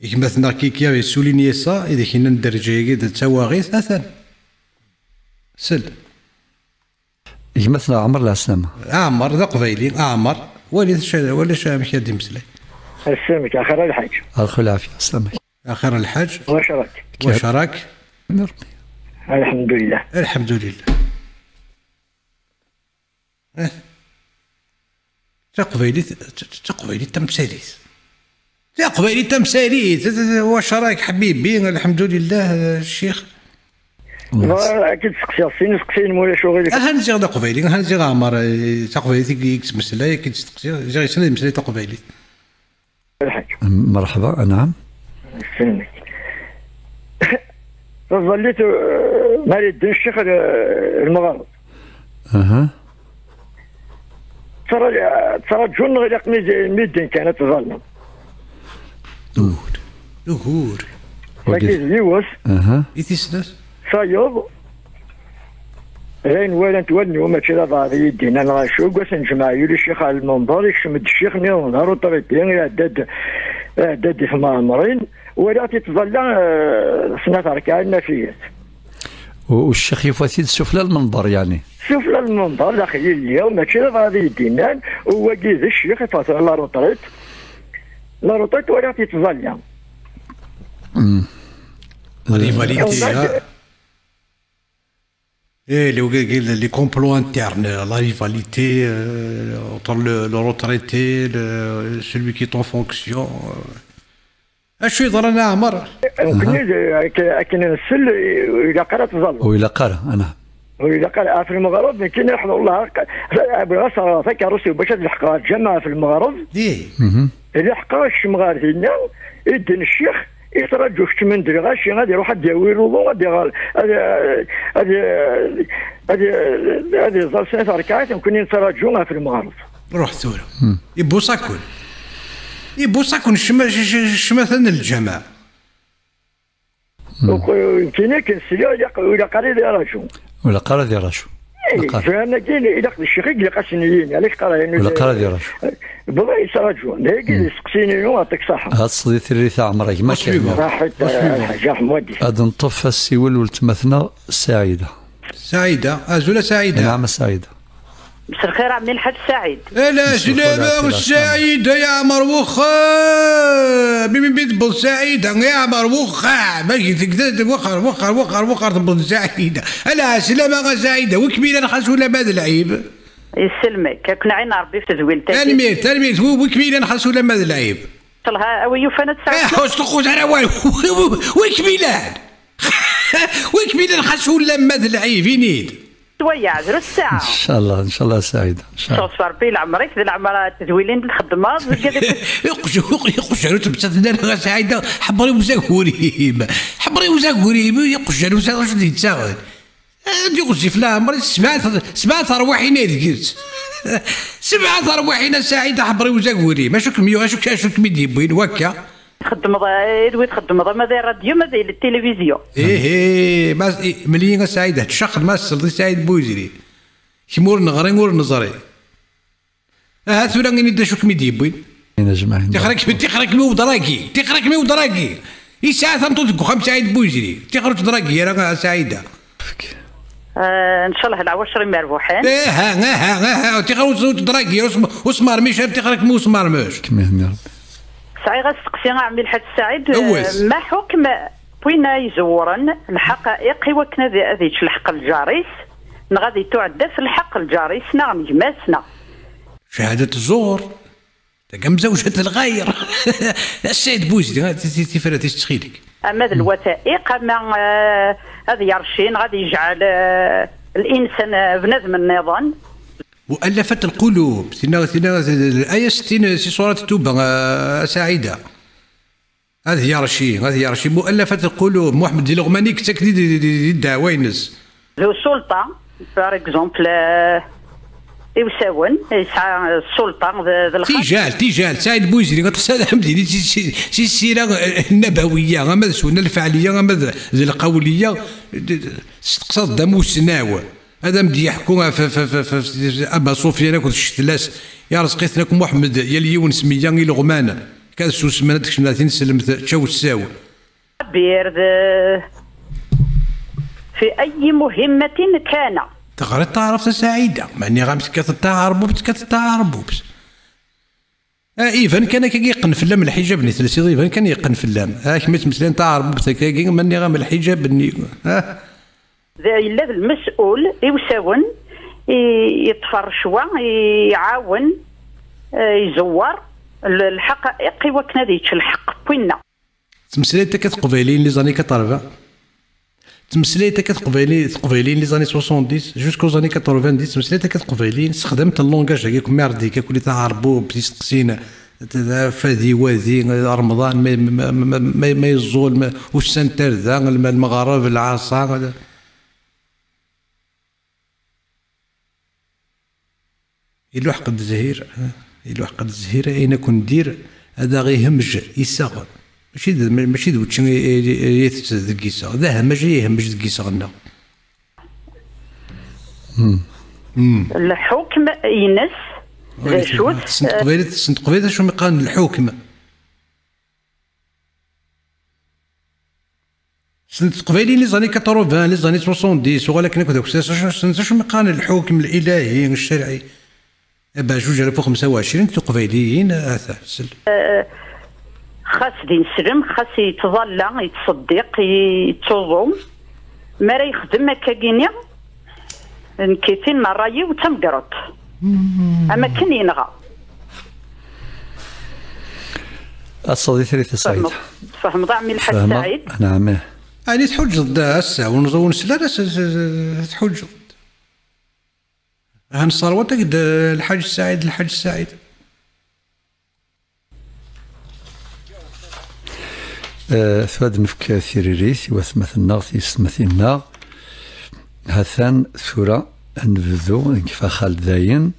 Gma-tneɣ Kiki yessulinye sa, i d ak-yennan dderǧa-agi d tawaɣit, atan. Sel. Gma-tneɣ Ɛmer, lɛeslama. Ɛmer, d aqbayli, Ɛmer. Wali acu, wali acu amek ad d-imeslay. Assamek, axir a lḥaǧ. Axir lɛafya, assamek. Axir lḥaǧ. Wac rak? Wac rak? Rebbi. Alḥemdulillah. Alḥemdulillah. Eh. Taqbaylit, t-, t-, taqbaylit tamsarit. Taqbaylit tamsarit. Wac rak, ḥbibi? Alḥemdulillah, eh, ccix. Bɣiɣ ad k-id-seqsiɣ sin iseqsiyen, ma ulac uɣilif. Aha, nziɣ d aqbayli, aha, nziɣ Ɛmer, eh, taqbaylit i, i yettmeslay, ad k-id-steqsiɣ, ziɣ yessen ad yemmeslay taqbaylit. Lḥaǧ. Merḥba, anɛam. Yesselmek. Taẓallit, eh, mi ara yedden ccix, eh, lmeɣreb. Aha. Ttra-, ttraǧun neɣ ilaq mi, mi ddin kan ad tẓallen? Ugur. Ugur. Wagi d yiwet. Aha. I tis snat? Tayeḍ, d ayen walant wallen-iw, mačči d abeɛḍ i yi-d-yennan neɣ acu. Deg wass n lǧemɛa, yuli ccix ɣer lmenber, ikcem-d ccix-nni d aruṭriti, iɛedda-d, iɛedda-d di tmeɛmrin, walaɣ-t ittẓalla, eh, snat rkaɛin, nafiyat. U-, u ccix yufa-t-id sufla lmenber, yeɛni? Sufla lmenber, daxel i lliɣ, mačči d abeɛḍ i yi-d-yennan, u wagi d ccix, iffeɣ-t ɣer la retraite. La retraite, walaɣ-t ittẓalla. Mm. La rivalité, hein. Et les, les, les complots internes, la rivalité, euh, entre le, le retraité, le, celui qui est en fonction, euh. Acu yeḍran a Ɛmer? Nekkni d-, ak-, akken nsell, ur ilaq ara ad tẓalleḍ. Ur ilaq ara, anɛam. Ur ilaq ara. Ɣef lmeɣreb, nekkini, wallah, bɣiɣ ad s-aɣeɣ takeṛṛust-iw bac ad leḥqeɣ ɣer lǧameɛ ɣef lmeɣreb. Ih. Mhm. Leḥqeɣ, kecmeɣ ɣer dinna, idden ccix, itraǧu keččmen-d lɣaci, ad iruḥ ad d-yawi luḍu, ad iɣer, ad, ad, ad, ad iẓer snat rkaɛat, nekkni nettraǧu ɣef lmeɣreb. Ruḥ tura. Hmm. Ibuṣakun. Ibuṣakun ccma-, ccma-, ccmata n lǧameɛ. Hmm. Nekkini akken sliɣ, ilaq, ilaq ara ad iraǧu. Ilaq ara ad iraǧu. Eh, ilaq ara. Tura-agi ilaq d ccix i ilaq ad sen-yini, ala qqaren. Ilaq ara ad iraǧu. Bɣa yettraǧu. D ayagi d iseqsiyen-inu, yeɛṭik ṣṣeḥḥa. Ad tesleḍ i tirrit a Ɛmer, a gma. Saḥit, a Lḥaǧ Ḥemwadis. Ad neṭṭef assiwel weltma-tneɣ Saɛida. Saɛida, azul a Saɛida. Naɛam a Saɛida. مساء الخير عمي الحاج سعيد. Ala, slama, Saɛida, ya Ɛmer, wexxer. Mi, mi, mi tewweḍ Saɛida, ya Ɛmer, wexxer. Ma tegded, wexxer, wexxer, wexxer, wexxer, tewweḍ Saɛida. Ala, slama a Saɛida, wi kem-ilan xas ulamma d lɛib? Yesselmek, ad ken-iɛin Rebbi f tedwilt-agi. Tanemmirt, tanemmirt, wi, wi kem-ilan xas ulamma d lɛib? Telha, a wi yufan ad tesɛu. Eh, ur sṭuqqut ara awal, wi kem-ilan? Wi kem-ilan xas ulamma d lɛib, ini-d. Wayeɛ, drus ssaɛa. Ncallah, ncallah, Saɛida, ncallah. Ceɣṣef Rebbi leɛmer-ik, d leɛmer tedwilin d txeddmeḍ. Iqj-, iqj-, iqjar ur tmettat ara, a Saɛida, ḥebber i uzagur-im. Ḥebber i uzagur-im, iqjar ur sɛiḍ acu d-yettaɣen. Ad iɣezzif leɛmer-is, sebɛa, sebɛa terwiḥin ay deg-s. Sebɛa terwiḥin, a Saɛida, ḥebber i uzagur-im. Acu kem-, acu, acu kem-id-yewwin wakka? Txeddmeḍ, eh, d wi txeddmeḍ, ama d rradyu, ama d tilivizyu. Ihi, ma, i, mel-iyi a Saɛid, ḥeččax ma tsellḍ i Saɛid Buyzri. Kemm ur neɣri, ur neẓri. Aha, tura ini-d acu kem-id-yewwin. Tixer-ik, tixer-ik mi uḍragi, tixer-ik mi uḍragi. Yesɛa tameṭṭut deg uxxam Saɛid Buyzri. Tixer ur teḍragi ara, a Saɛida. Eh, ncallah lɛawacr imerbuḥen. Eh, ha, ha, ha, ha, tixer ur teḍragi, ur sm-, ur smermic ara, tixer-ik mi ur smermic. Kem ihni Rebbi. Sɛiɣ asteqsi a ɛemmi Lḥaǧ Saɛid, eh, ma ḥukm win ay izewwren lḥaqa'iq i wakken ad, ad yečč lḥeqq n lǧar-is, neɣ ad yettuɛedda f lḥeqq n lǧar-is, neɣ n gma-s, neɣ? Cahada tẓur. Tagi mzawjat lɣayr. A Saɛid Buyzri, ti-, ti-, tifrat-is ttxil-k. Ama d lwata'iq, ama, eh, ad yerci, neɣ ad yejɛel, eh, l'insan, eh, bnadem nniḍen. Mu'allafat lqulub, tinna, tinna, l-aya settin si surat Tuba, a, a Saɛida. Ad yerci, ad yerci, mu'allafat lqulub, Muḥemmed di Leɣmani yettak di, di, di, di ddeɛwa-ines. D usulṭa, par exemple, eh, iwsawen, yesɛa ssulṭa d, d lxaṭ. Tijal, tijal, Saɛid Buyzri, aṭas ara am-d-yini si, si, si ssira, eh, nnabawiya, ama d sunna lfeɛliya, ama d, d lqawliya, d, d, testeqsaḍ-d am usnaw. Ad am-d-yeḥku ɣef, ɣef, ɣef, ɣef, ɣef Aba Sufyan akked ccetla-s, yerẓeq-iten akk Muḥemmed, yal yiwen s meyya ileɣman, kad susmen ad d-kecmen ar tineslemt, ččaw ssaw. Abir d, fi ayi muhimmatin kana. Teɣriḍ taɛrabt a Saɛida, ma nniɣ-am tekkateḍ taɛerbubt, tekkateḍ taɛerbubt. Ah, iban kan akka yeqqen fell-am lḥijab-nni telsiḍ, iban kan yeqqen fell-am. Ah, kemm i ttmeslayen taɛerbubt akkagi, ma nniɣ-am lḥijab-nni. Ah. D, yella d lmes'ul iwsawen i yeṭṭef rrecwa, iɛawen, eh, izewwer l-, lḥaqa'iq i wakken ad yečč lḥeqq n winna. Ttmeslayen akka teqbayliyin les années quatre-vingts. Ttmeslayen akka teqbayli-, teqbayliyin les années soixante-dix, jusqu'aux années quatre-vingt-dix, ttmeslayen akka teqbayliyin, sexdament le langage-agi akk merdique, akk taɛerbubt, isteqsin, fadi, wadi, Remḍan, ma, ma, ma yeẓẓul, ma, ussan n tarda, lma lmeɣreb, lɛaṣa. Iluḥeq-d zzhir, iluḥeq-d zzhir, ayen akk n dir, ad aɣ-ihemmej iseɣ. Mačči d, mačči d wučči i, i, i itett deg iseɣ, d ahemmej i ihemmej deg iseɣ-nneɣ. Hmm. Hmm. Lḥukm-ines, d acu-t? Tessen teqbaylit, tessen teqbaylit acu mi qqaren lḥukm? Ssnent teqbayliyin les années quatre-vingts, les années soixante-dix, uɣal akken akk d akessas, acu ssnent, acu mi qqaren lḥukm ilahi, ccerɛi. Abeɛjuj alef u xemsa u ɛecrin, tuqbayliyin, ata, sel. Eh, xas d ineslem, xas yettḍalla, yettṣeddiq, yettuẓum, mi ara yexdem akkagini, Nekki tin n ṛṛay-iw d tameggruḍt. Am akken yenɣa. Ad tseḍ i trit a Saɛid. Tfehmeḍ, tfehmeḍ a ɛemmi Lḥaǧ Saɛid? Neɛm, ih. Ɛni tḥuǧǧeḍ-d ass-a, ur nẓ-, ur nsel ara s, s, s, tḥuǧǧeḍ-d. Ha nesserwaṭ-ak-d Lḥaǧ Saɛid, Lḥaǧ Saɛid. Eh, tura ad nefk tiririt i watmaten-nneɣ, tiyessetmatin-nneɣ. Hatan tura ad nebdu deg faxal dayen.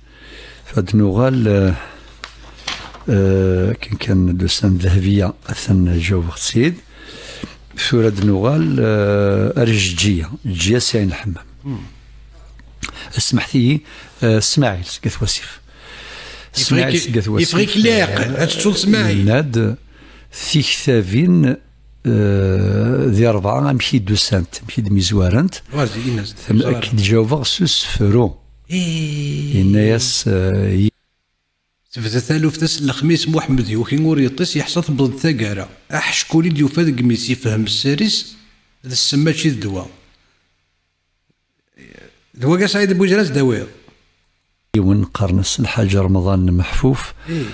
Tura ad nuɣal, eh, eh, akken kan d-usan Dehbiya, atan jawbeɣ-tt-id. Tura ad nuɣal, eh, ar Jeǧǧiya, Jeǧǧiya Sayin Ḥemmam. Smeḥt-iyi, eh, Smaɛil seg At Wasif. Smaɛil seg At Wasif, yeffeɣ-ik leɛqel, eh, ad tettuḍ Smaɛil. Yenna-d tiktabin, eh, di rebɛa amek i d-usant, amek i d-mizwarent. Amek i d-jawbeɣ s usefru. Yenna-yas, eh, Tebda taluft ass n lexmis, Muḥemmed yuki ur yeṭṭis, yeḥṣa tewweḍ-d taggara. Aḥeckul i d-yufa deg imi-s yefhem sser-is d ssem mačči d ddwa. D wagi a Saɛid Bujras d-tawiḍ? Yiwen qqaren-as Lḥaǧ Remḍan Meḥfuf,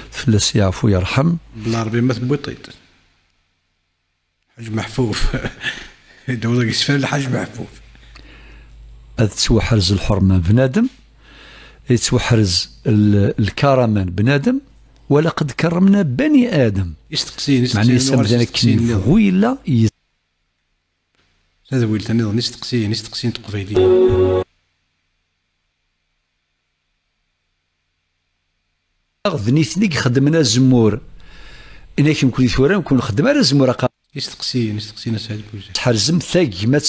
fell-as yeɛfu yerḥem. Belɛerbi ma tewwiḍ-t-id. Ḥaǧ Meḥfuf. Dawed yesfel Lḥaǧ Meḥbub. Ad tettwaḥrez lḥurma n bnadem, yettwaḥrez l-, lkarama n bnadem, ولقد كرمنا بني آدم. Isteqsiyen, isteqsiyen, meɛna yessamden akken yebɣu yella, yis-, tadwilt nniḍen, isteqsiyen, isteqsiyen n teqbayliyin. D nitni i ixeddmen azemmur. Ini-ak mkul tura, mkul nxeddem ara azemmur, aqa-, isteqsiyen, isteqsiyen a Saɛid Buzer. Tḥerzem tagmat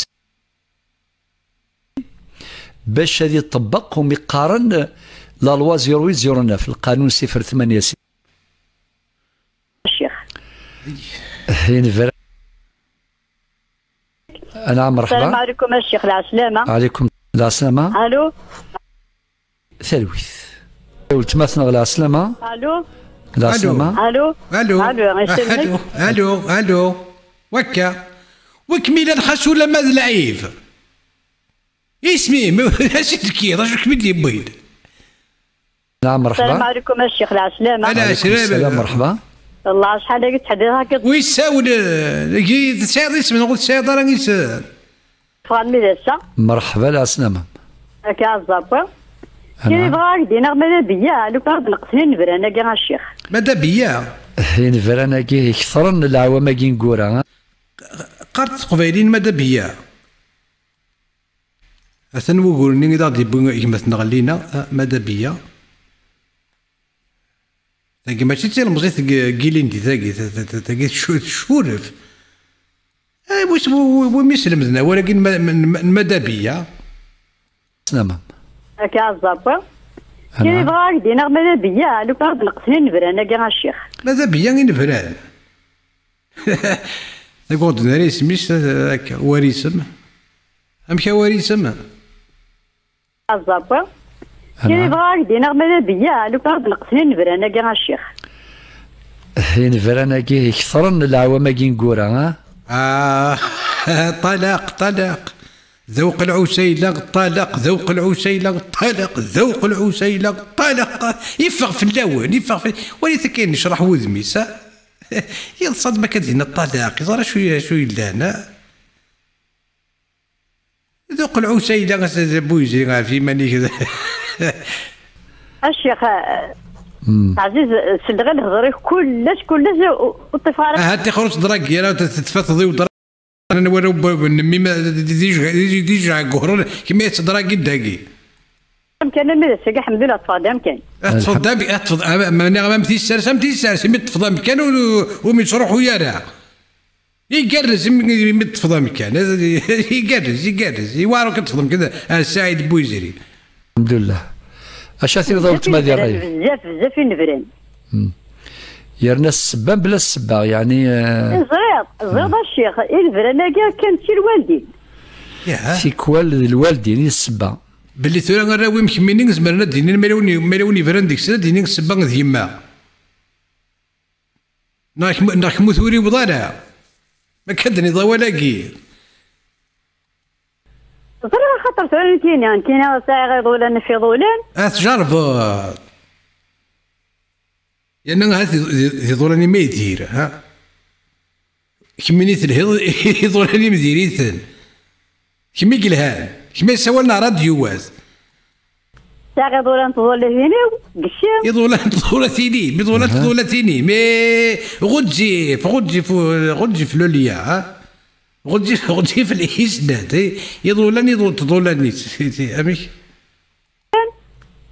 bac ad iṭebbeq umi qqaren la loi zéro huit zéro neuf, lqanun sifr tmanya sifr. Ccix. Hin vera. Anɛam, merḥba. Salam ɛlikum a ccix, lɛeslama. Ɛlikum lɛeslama. Alo. Talwit. Weltma-tneɣ lɛeslama. Alo. Lɛeslama. Alo. Alo. Alo, isem-ik? Alo, alo, alo. Wakka. Wik mi llan xas ulamma d lɛib. Isem-im, acu tekkiḍ, acu kem-id-yewwin? Naɛam, merḥba. Salam ɛlikum a ccix, lɛeslama. Ɛlikum salam, merḥba. Wallah, acḥal-agi ttḥeddireɣ-k. Wi yessawlen? Tesɛiḍ isem neɣ ur tesɛiḍ ara isem? Ffɣen mi d ass-a. Merḥba, lɛeslama. Akka, aẓawi. Kra yebɣa ad ak-d-iniɣ, ma d abeyya, lukan ad neqsen inebran-agi a ccix. Ma d abeyya? Inebran-agi ketren leɛwam-agi ineggura, ha? Qqarent teqbayliyin ma d abeyya. Atan wugur-nni i d aɣ-d-yewwi gma-tneɣ Lina, ah, ma d abeyya. Tagi mačči d tilemẓit n Gilindi, tagi, ta-, ta-, ta-, tagi tcu-, tcuref. Eh, wis-, wi-, wi-, wimi slemden awal-agi n ma-, n ma-, n Madabiya? Slamam. Akka, aẓawi. Kra yebɣa ad ak-d-iniɣ Madabiya, lukan ad neqsen inebran-agi a ccix. Madabiya inebran? Tagi ur d-nerri isem-is, akka, war isem. Amek a war isem? Aẓawi. Kra yebɣa ad ak-d-iniɣ Madabiya, lukan ad neqsen inebran-agi a ccix. Inebran-agi ketren leɛwam-agi ineggura, ha? Ah, ṭalaq, ṭalaq. Dewq lɛusayla, ṭalaq, dewq lɛusayla, ṭalaq, dewq lɛusayla, ṭalaq. Iffeɣ fell-awen, iffeɣ fell-, walit akken yecreḥ wudem-is, ha? Yeḍsa-d ma akka d-yenna ṭalaq, yeẓra acu, acu yellan, ha? Dewq lɛusayla, a s-, a bu yezri ɣef yiman-ik. A ccix, eh, Ɛziz, selleɣ i lehḍur-ik kullec, kullec, u-, ur ṭṭifeɣ ara. Aha, tixer ur teḍragi ara, t-, t-, tfatiḍ i uḍra-, n wara n mmi, ma d, d, d ijga-, d ij-, d ijɛegguren, kemm ad teḍragi dagi. Amkan, armi d ass-agi, ḥemdullah, ṭṭfeɣ-d amkan. Ad teṭṭfeḍ d am-, ad teṭṭfeḍ, am-, am-, am tissers, am tissers, imi teṭṭfeḍ amkan ur, ur mi ttruḥu ara. Igerrez imi, imi teṭṭfeḍ amkan. Igerrez, igerrez. Iwɛer akk ad teṭṭfeḍ amkan ar Saɛid Buyezri. Alḥemdulillah. Acu ara tiniḍ a weltma di ṛṛay? Bezzaf, bezzaf inebran. Hmm. Yerna ssebba mebla ssebba, yeɛni, eh, ẓriɣ, ẓriɣ a ccix, inebran-agi kkan si lwaldin. Tikwal d lwaldin i d ssebba. Belli tura arraw-im kemmini zemren ad d-inin ma yella win, ma yella win yebran deg-sen ad d-inin ssebba d yemma. Neɣ kemm, neɣ kemm ur turiweḍ ara. Ma akka d-tenniḍ awal-agi. Ẓriɣ axaṭer tura nekkini, nekkini sɛiɣ iḍulan ɣef iḍulan. Ad tjerrbeḍ. Yerna ahat d, d, d iḍulan-im ay dir, ha? Kemmini telhiḍ, iḍulan-im diri-ten. Kemm i yelhan. Kemm i yessawalen ar radyu wat. Sɛiɣ iḍulan n tḍulatin-iw, deg cci. Iḍulan n tḍulatin-im, iḍulan n tḍulatin-im. Eh, ɣezzif, ɣezzif, ɣezzif lulya, ha? Ɣezzif, ɣezzif isnat, eh? Iḍulan, iḍu-, tḍulatin-is, amek?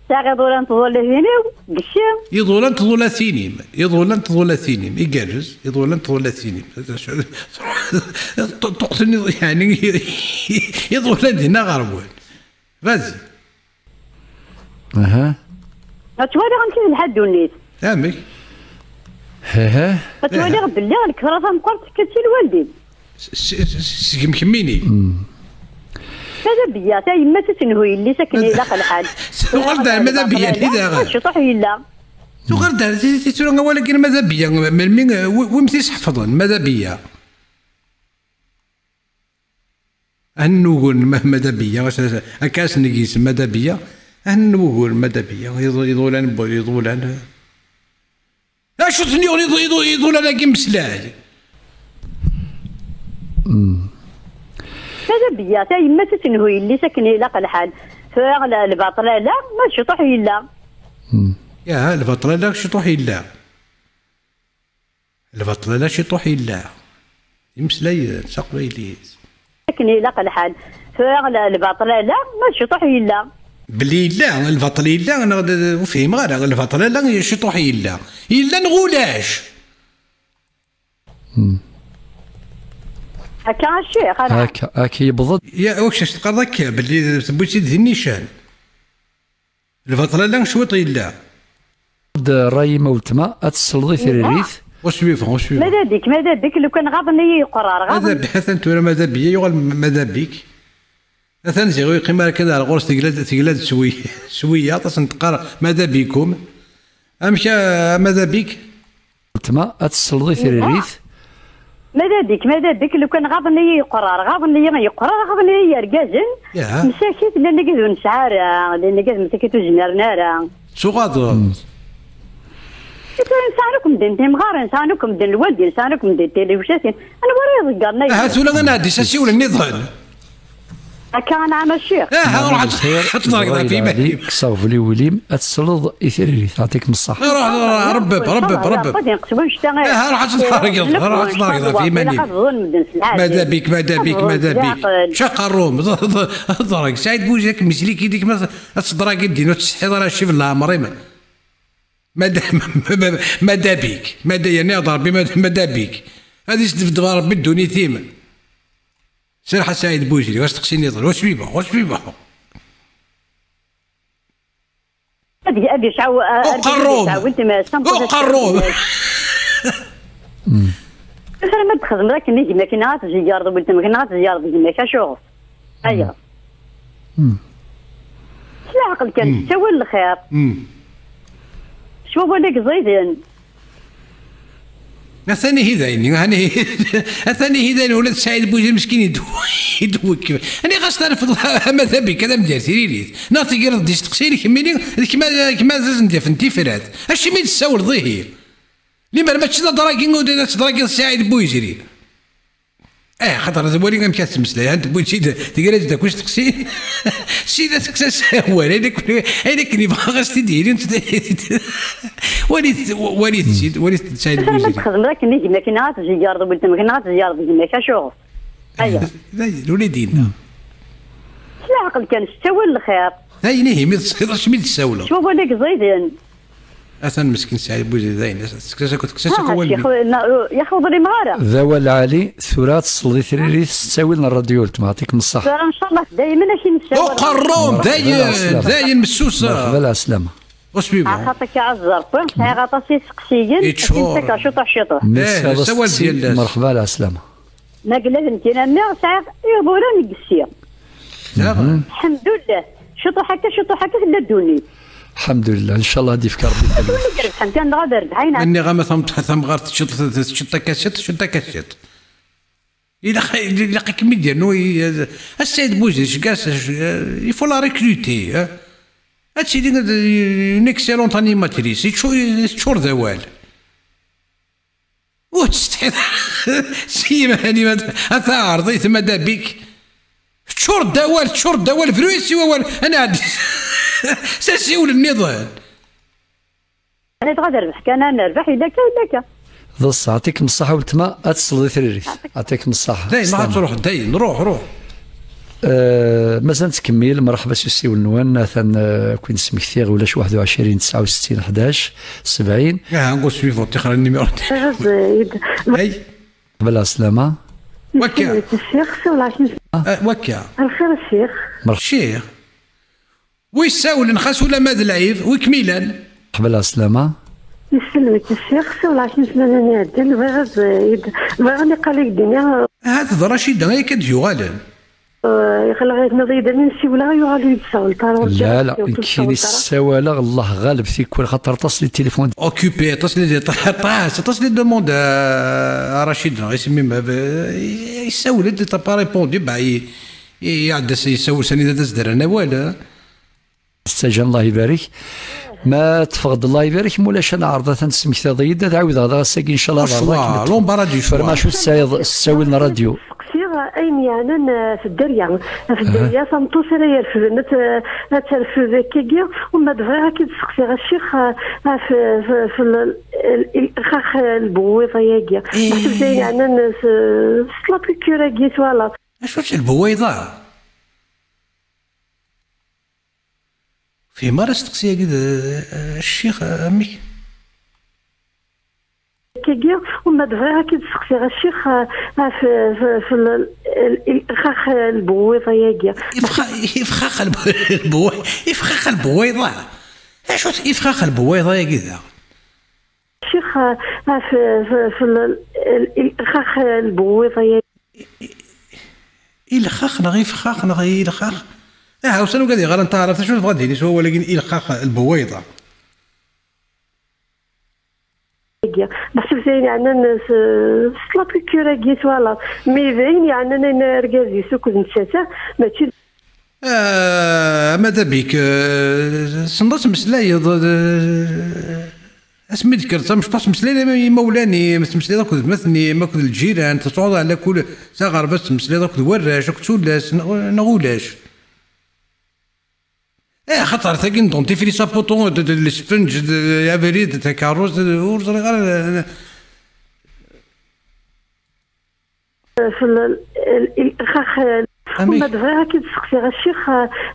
Sɛiɣ iḍulan n tḍulatin-iw, deg cci. Iḍulan n tḍulatin-im, iḍulan n tḍulatin-im, igerrez, iḍulan n tḍulatin-im. Ṭuqten, yeɛni, iḍulan dinna ɣer-wen. Vas-y. Aha. Ad twaliɣ amek i telḥa ddunit. Amek? Hehe. Ad twaliɣ belli lketṛa tameqqrant tekka-d si lwaldin. S-, s-, s-, seg-m kemmini. Mm. Madabiya, tayemmat ad tenhu yelli-s akken ilaq lḥal. Tuɣal-d ar Madabiya-nni daɣen. Ciṭuḥ yella. Tuɣal-d ar ti-, ti-, tura awal-agi n Madabiya, melmi, wi-, wimi t-isḥefḍen Madabiya? Ad nugur n ma-, Madabiya, as-, as-, akka asen-neg yis Madabiya, ad nugur n Madabiya, iḍu-, iḍulan n bu-, iḍulan. Acu ten-yuɣen iḍu-, iḍu-, iḍulan-agi mmeslay? Mm. Bya, tayemmat ad tenhu yelli-s akken ilaq lḥal. Tura l-, lbaṭel ala, ma d ciṭuḥ yella. Hmm. Yaha, lbaṭel ala, ciṭuḥ yella. Lbaṭel ala, ciṭuḥ yella. Imeslay s taqbaylit. Akken ilaq lḥal. Tura l-, lbaṭel ala, ma d ciṭuḥ yella. Belli yella, lbaṭel yella, neɣ d-, ur fhimeɣ ara, lbaṭel ala, ciṭuḥ yella. Yella neɣ ulac? Hmm. Akka a ccix, ara. Akka, akka yewweḍ-d. Ya, ur k-teqqareḍ akka, belli tewwi-tt-id di nnican. Lbaṭel ala cwiṭ yella. D ṛṛay-im a weltma, ad tesleḍ i tririt. Au suivant, au suivant. Mada bik, mada bik, lukan ɣaḍen-iyi yeqrar, ɣaḍen. Mada bik, atan tura mada bik, yuɣal mada bik. Atan ziɣ ur yeqqim ara kan ar ɣur-s, tegla-d, tegla-d s wi-, s wiyaḍ, ad sen-teqqar mada bikum. Amek a mada bik? Weltma, ad tesleḍ i tririt. Mada bik, mada bik, lukan ɣaḍen-iyi yeqrar, ɣaḍen-iyi yeqrar, ɣaḍen-iyi yergazen. Ya. Msakit, llan igad ur nesɛi ara, llan igad msakit ur zmiren ara. Tuɣaḍeḍ. Hmm. Tura nesɛa akk medden timɣarin, nesɛa akk medden lwaldin, nesɛa akk medden tilewcatin. Anwa ara iḍeggren aya? Ahat ula ad nɛeddi s asiwel nniḍen. Akka, anɛam a ccix. Aha, ruḥ ad, ad tḍergeḍ ɣef yiman-im. Kkes aɣbel i wul-im, ad tesleḍ i tririt. Ɛṭik-m ṣṣeḥ. Ruḥ, ruḥ, ṛebbeb, ṛebbeb, ṛebbeb. Aha, ruḥ ad tḍergeḍ, ruḥ ad tḍergeḍ ɣef yiman-im. Mada bik, mada bik, mada bik. Caqerrum, ḍerg. Saɛid Bouzic, ad kem-islik idik, ma ad tḍergeḍ din, ur tettsetḥiḍ ara ccib n leɛmer-im. Mada, mada bik, mada, yerna iɣḍer bi mada, mada bik. Ad isdebdeb Ṛebbi ddunit-im. Serreḥ a Saɛid Bouzic, asteqsi nniḍen. Ur swiba, ur swiba. Ad, ad yesɛu, ad yesɛu weltma-s tameṭṭut. Uqerrum! Tura ma d-txedmeḍ akken i gma-k, neɣ ad tzeyyreḍ weltma-k, neɣ ad tzeyyreḍ gma-k, acuɣer? Aya. S leɛqel kan, tettawal lxir. S wawal-agi ẓiden. Atan ihi dayen, atan ihi dayen, ula d Saɛid Bouzic meskin idw-, idwekkeb. Ani ɣas terfeḍ amadabi kan ad am-d-yerr tiririt. Neɣ tegreḍ-d isteqsiyen kemmini, d kemm, kemm ad asen-d-yafen tifrat. Acimi i d-tessawleḍ ihi? Limer mačči d adragi, ur d-, ad tedragiḍ Saɛid Bouzic. Eh, xaṭer ad wali amek ad tettmeslay, ad tewwi-tt-id, tegra-tt-id akk isteqsiyen. Sida tekkes-as awal, ayen akken, ayen akken yebɣa ɣas t-id-yini. Walit, walit-tt-id, walit-tt-id Saɛid Bouzic. Ma txedmeḍ akken i gma-k, neɣ ad tzeyyreḍ weltma-k, neɣ ad tzeyyreḍ gma-k, acuɣer? Aya. D ayen, ula d-yenna. S leɛqel kan, s ttawal lxir. D ayen ihi, mi tesliḍ, acimi d-tessawleḍ? S wawal-agi ẓiden. Atan meskin Saɛid Bouzic dayen, tekkes-as akk, tekkes-as akk awal-nni. Yaxi ur ḍlimeɣ ara. D awal lɛali, tura ad tesleḍ i tririt s ttawil n ṛṛadyu weltma, ɛṭik-m ṣṣeḥ. Tura ncallah daymen ad k-nessawal. Uqerrum, dayen, dayen messuseɣ. Merḥba lɛeslama. Ur swiba. Axaṭer akka aẓerf, sɛiɣ aṭas iseqsiyen, akken ttakkeɣ ciṭuḥ ciṭuḥ. Nessaweḍ-d yal ass. Merḥba lɛeslama. Ma yella d nekkin a mmi, sɛiɣ iḍulan deg yessi. Daɣen. Lḥemdullah. Ciṭuḥ akka, ciṭuḥ akka tella ddunit. Lḥemdullah, ncallah ad d-yefk Rebbi taluft. Win i irebḥen kan dɣa d rrbeḥ, ayna. Nniɣ-am a tam-, tamɣart teččiḍ, teččiḍ takasiṭ, teččiḍ takasiṭ. Ilaq, ilaq ad kem-id-yernu, i, a Saɛid Bouzic, gars, il faut la recruter, hein. Ad tili d, une excellente animatrice, yeččur, yeččur d awal. Ur tettsetḥiḍ ara s yimhan-im, a taɛerḍit, mada bik. Teččur d awal, teččur d awal, bru-yas i wawal, ad nɛeddi s asiwel nniḍen. Ani dɣa d rrbeḥ kan, ad nerbeḥ, yella akka, yella akka. D ṣṣeḥ, ɛṭik-m ṣṣeḥ a weltma, ad tesleḍ i tririt. Ɛṭik-m ṣṣeḥ. Dayen, ma ad truḥ, dayen, ruḥ, ruḥ. Eh, mazal nettkemmil, mṛeḥba s usiwel-nwen, atan, eh, ad ken-smektiɣ, ulac waḥed u ɛecrin, tesɛa u settin, ḥdac, sebɛin. Aha, ur suivant, tixer numéro. Ay. Qbel ɛeslama. Wakka. Ccix, siwel ɛecrin. Ah, wakka. Lxir a ccix. Ccix. Wi ssawlen xas ula ma d lɛib, wi kem-ilan? Qbel ɛeslama. Yesselmek ccix, siwel ɛecrin smanin iɛeddan, bɣiɣ ad, bɣiɣ ad niqal i k-d-iniɣ. Ahat d Racida ay akka d-yuɣalen. Eh, ixelleɣ-ak nniḍ-iyi-d amin siwleɣ, yuɣal ur yi-d-sawleḍ ara. La, la, nekkini ssawaleɣ, Allah ɣaleb, tikwal xaṭer aṭas les téléphones. Occupé, aṭas les, aṭas, aṭas les demandes à, à Rachid, neɣ isem-im, eh, yessawel-d, t'as pas répondu, bah, i, i, iɛedda s-, yessawel s anida d as-d-rran awal, eh. Tettaǧǧa, Allah ibarek. Ma teffeɣ-d, Allah ibarek, ma ulac ad neɛreḍ ad ten-tesmektiḍ-iyi-d, ad ɛiwdeɣ daɣ ass-agi, ncallah, ad ɛerḍeɣ ad kem-id-ṭṭfeɣ. L'embarras du choix. Fermac ur tesɛiḍ ttawil n ṛṛadyu. Ayen yeɛnan, eh, ɣef dderya, ɣef dderya, tameṭṭut ara yerfden, ad t-, ad terfed akkagi, uma d bɣiɣ ad k-id-sseqsiɣ, a ccix, eh, ɣef, ɣef, ɣef l-, l-, lxax, eh, lbewwiḍ ayagi. Ih. Meḥsub d ayen yeɛnan s, s la piqûre-agi twalaḍ. Acu-tt lbewwiḍa? Fehmeɣ ara asteqsi-agi d, eh, ccix, eh, amek? Akkagi, uma d bɣiɣ ad k-id-sseqsiɣ, a ccix, eh, ɣef, ɣef, ɣef l-, l-, lxax, eh, lbewwiḍ ayagi. Ifxa-, ifxax lb-, lbewwi-, ifxax lbewwiḍa. Acu-t ifxax lbewwiḍa-agi da? Ccix, eh, ɣef, ɣef, ɣef l-, l-, l-, lxax, eh, lbewwiḍ ayagi. I, i, ilxax neɣ ifxax neɣ ilxax? Aha, usan ugad yeɣran taɛrabt, acu tebɣa ad d-yini s wawal-agi ilxax lbewwiḍa? Meḥsub d ayen yeɛnan s, s la piqûre-agi twalaḍ. Mi d ayen yeɛnan ayen argaz-is akked nettat, mačči d Ah, ama d abik, eh, tessneḍ ad tmeslayeḍ, eh, asmi d-tekker d tamecṭuḥt, temeslayeḍ am imawlan-im, temeslayeḍ akked gma-tnem, akked lǧiran, tesɛuḍ ɛla kul s aɣerbaz, temeslayeḍ akked warrac, akked tullas, neɣ, neɣ ulac? Eh, axaṭer tagi n dentifrice à poton, d, d, lesfenǧ, d, d, abrid, d takerrust, d, ur ẓriɣ ara, eh, F-, l-, l-, l-, xax, l-, Amek? Uma d bɣiɣ ad k-id-sseqsiɣ, a ccix,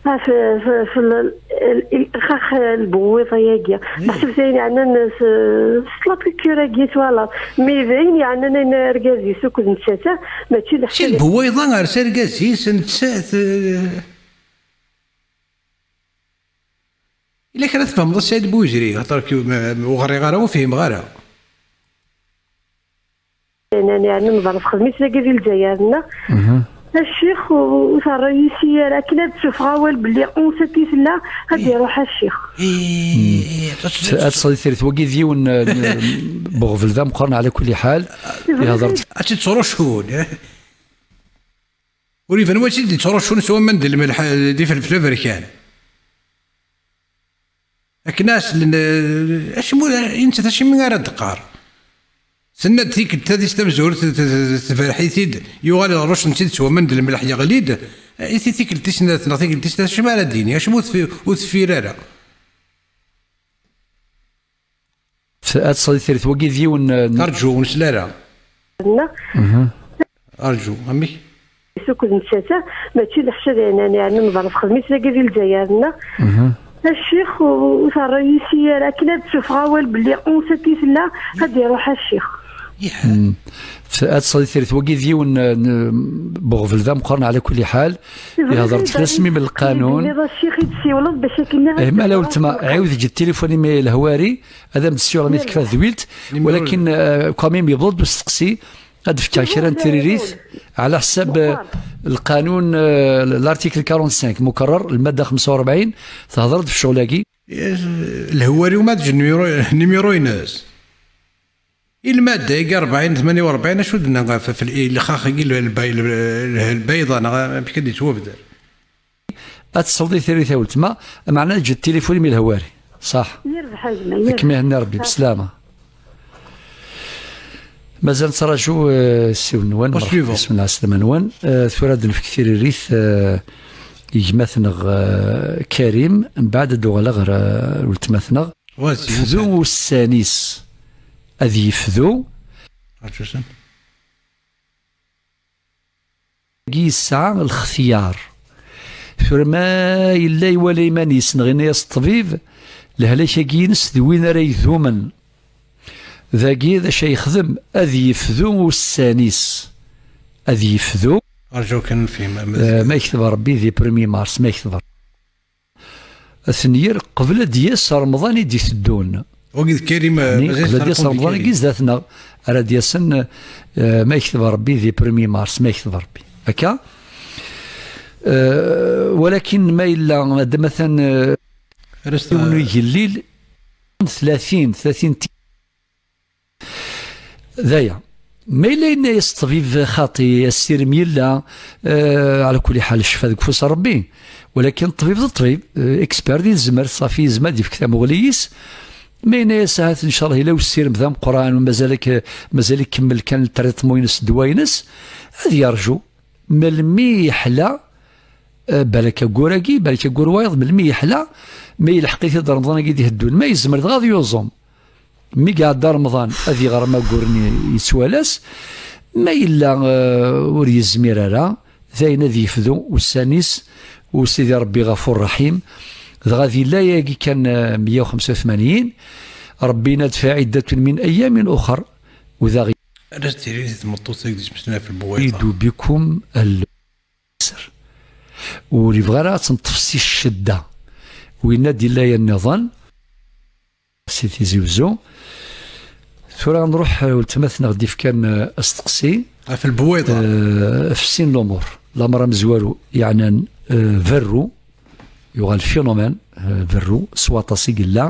ɣef, ɣef, f-, l-, l-, l-, xax, lbewwiḍa-agi. Meḥsub d ayen yeɛnan s, s la piqûre-agi twalaḍ. Mi d ayen yeɛnan ayen argaz-is akked nettat, mačči d Mačči lbewwiḍa ar s argaz-is, nettat, eh. Ila kra tfehmeḍ a Saɛid Buzri, xaṭer k-, ma, ma, ur ɣriɣ ara, ur fhimeɣ ara. Nnan yeɛni nḍer txedm-it dagi di Lezzayer, nneɣ? Mhm. A ccix, ur terra yis-i ara, akken ad d-sufeɣ awal belli unsa-t i tella, ad iruḥ a ccix. Ih, ih, ih, Ad tesɣi trit wagi d yiwen, eh, n-, n-, buɣbel d ameqqran ɛla kulli ḥal. Ihḍer-d. Ad tt-id-ttrucun, eh? Ur iban wa tt-id-ittrucun s waman d lmelḥ, eh, d ifelfel aberkan. Akken aslen, eh, acimi, i nettat acimi ara d-teqqar? Tenna-d tikkelt tadist tamezwarut, t-, t-, t-, tberreḥ-it-id, yuɣal iḍerrucen-tt-id s waman d lmelḥ yeɣli-d, eh, i ti-, tikkelt tis snat neɣ tikkelt tis tlata, acimi ara d-yini? Acimi ur tfi-, ur teffir ara? F-, ad tesɣi trit wagi d yiwen, eh, n- Arǧu, ur nesli ara. Nneɣ. Mhm. Arǧu, amek? Is akked nettat, mačči d leḥcad yeɛnan, yeɛni nḍer txedm-it dagi di Lezzayer, nneɣ? Mhm. A ccix, ur terra yis-i ara, akken ad d-sufeɣ awal belli unsa-t i tella, ad iruḥ a ccix. Mm. F-, ad tesɣi trit wagi d yiwen, eh, n-, buɣbel d ameqqran ɛla kulli ḥal. Ihḍer-d fell-as mmi n lqanun. Tenniḍ a ccix i d-ssiwleḍ bac akken ad Eh, ma la weltma, ɛiwed eǧǧ tilifun-im i lehwari, ad am-d-ssiwleɣ mi tekfa tedwilt, walakin, eh, quand même yewweḍ-d usteqsi, ad d-fkeɣ kra n tririt, ɛla ḥsab, eh, lqanun, eh, l'article quarante-cinq, mukarrer, lmadda xemsa u rebɛin, tehḍer-d f ccɣel-agi. Eh, lehwari-w ma d-ǧǧ numéro-ines. I lmadda-agi rebɛin, tmanya u rebɛin, acu d-nenna ɣef, ɣef l-, lxax-agi, l-, lbay-, l-, lbayḍa, neɣ amek ad yettwabder? Ad tesleḍ i tiririt a weltma, meɛna eǧǧ tilifun-im i lehwari. Ṣaḥ. Yerbeḥ a gma, yerbeḥ. Ad kem-ihenni Rebbi, beslama. Mazal nettraǧu, eh, ssiwel-nwen, merḥba, suivant. Isem n lɛeslama-nwen. Eh, tura ad d-nefk tiririt, eh, i gma-tneɣ, eh, Karim, mbeɛd ad d-uɣaleɣ ɣer, eh, weltma-tneɣ. Fdu ussan-is ad yefdu. Yesɛa lextyar. Tura ma yella iwala iman-is neɣ yenna-yas ṭṭbib, lehlak-agi-ines d win ara idumen. Dagi d acu ay yexdem? Ad yefdu ussan-is. Ad yefdu. Rǧu kan nefhem. Eh, ma yekteb Rebbi di premier mars, ma yekteb Rebbi. Ad ten-yerr qbel ad d-yas Remḍan i d-iteddun. Wagi d Karim, eh, yeɛni, mazal qbel ad d-yas Remḍan-agi zdat-neɣ, ara d-yasen, eh, ma yekteb Rebbi di premier mars, ma yekteb Rebbi. Akka? Eh, walakin ma yella, d-, matan, eh, yiwen n igellil, tlatin, tlatin ti-, D aya. Ma yella yenna-yas ṭṭbib xaṭi, asirem yella, eh, ɛla kulli ḥal, ccfa deg ufus n Rebbi. Walakin ṭṭbib d ṭṭbib, eh, expert di tezmert, ṣafi yezmer ad yefk tamuɣli-is. Ma yenna-yas ahat, ncallah, yella usirem d ameqqran, u mazal-ak, mazal ikemmel kan ltriṭmu-ines, ddwa-ines, ad yerǧu. Melmi yeḥla, eh, balak aggur-agi, balak aggur wayeḍ, melmi yeḥla, ma yelḥeq-it-id Remḍan-agi d-iheddun, ma yezmer dɣa ad yuẓum. Mi iɛedda Remḍan, ad iɣrem aggur-nni yettwalas, ma yella, eh, ur yezmir ara, dayen ad yefdu ussan-is u Sidi Ṛebbi Ɣafur Ṛaḥim. Dɣa di layagi kan, eh, meyya u xemsa u tmanyin, Ṛebbi yenna-d: "Fa iddatun min ayyamin uxar", u daɣ Ad as-tili di tmeṭṭut-agi d-ismeslayen ɣef lbuwayeḍ. Idu bikum al-, ur yebɣi ara ad tenṭef si ccedda. Winna d ilaya nniḍen, si Tizi Wezzu. Tura ad nruḥ, eh, weltma-tneɣ d-ifkan, eh, asteqsi. Ɣef lbuwayeḍ. Eh, ɣef sin lumuṛ. Lameṛ amezwaru yeɛnan, eh, berru, yuɣal phénomène, eh, berru, s waṭas i yella.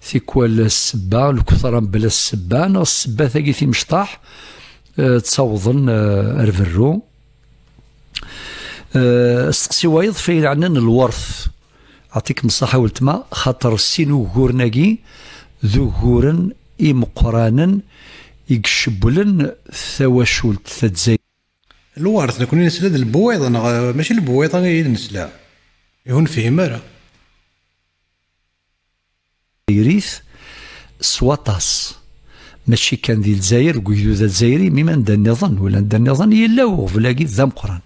Tikwal ssebba, lkutra mebla ssebba, neɣ ssebbat-agi timecṭaḥ, eh, ttawḍen, eh, ar berru. Eh, steqsi wayeḍ f ayen yeɛnan lweṛt. Aɛṭikem ṣṣaḥa weltma, xaṭer sin uguren-agi d uguren imeqqranen i icewwlen tawacult tazzayrit. Lweṛt, nekkni nesla d lbuwayeḍ, neɣ mačči lbuwayeḍ i d-nesla? Ihi ur nefhim ara. Diri-t s waṭas. Mačči kan di Lezzayer, deg ugdud azzayri, mi anda nniḍen, wala anda nniḍen, yella uɣbel-agi d ameqqran.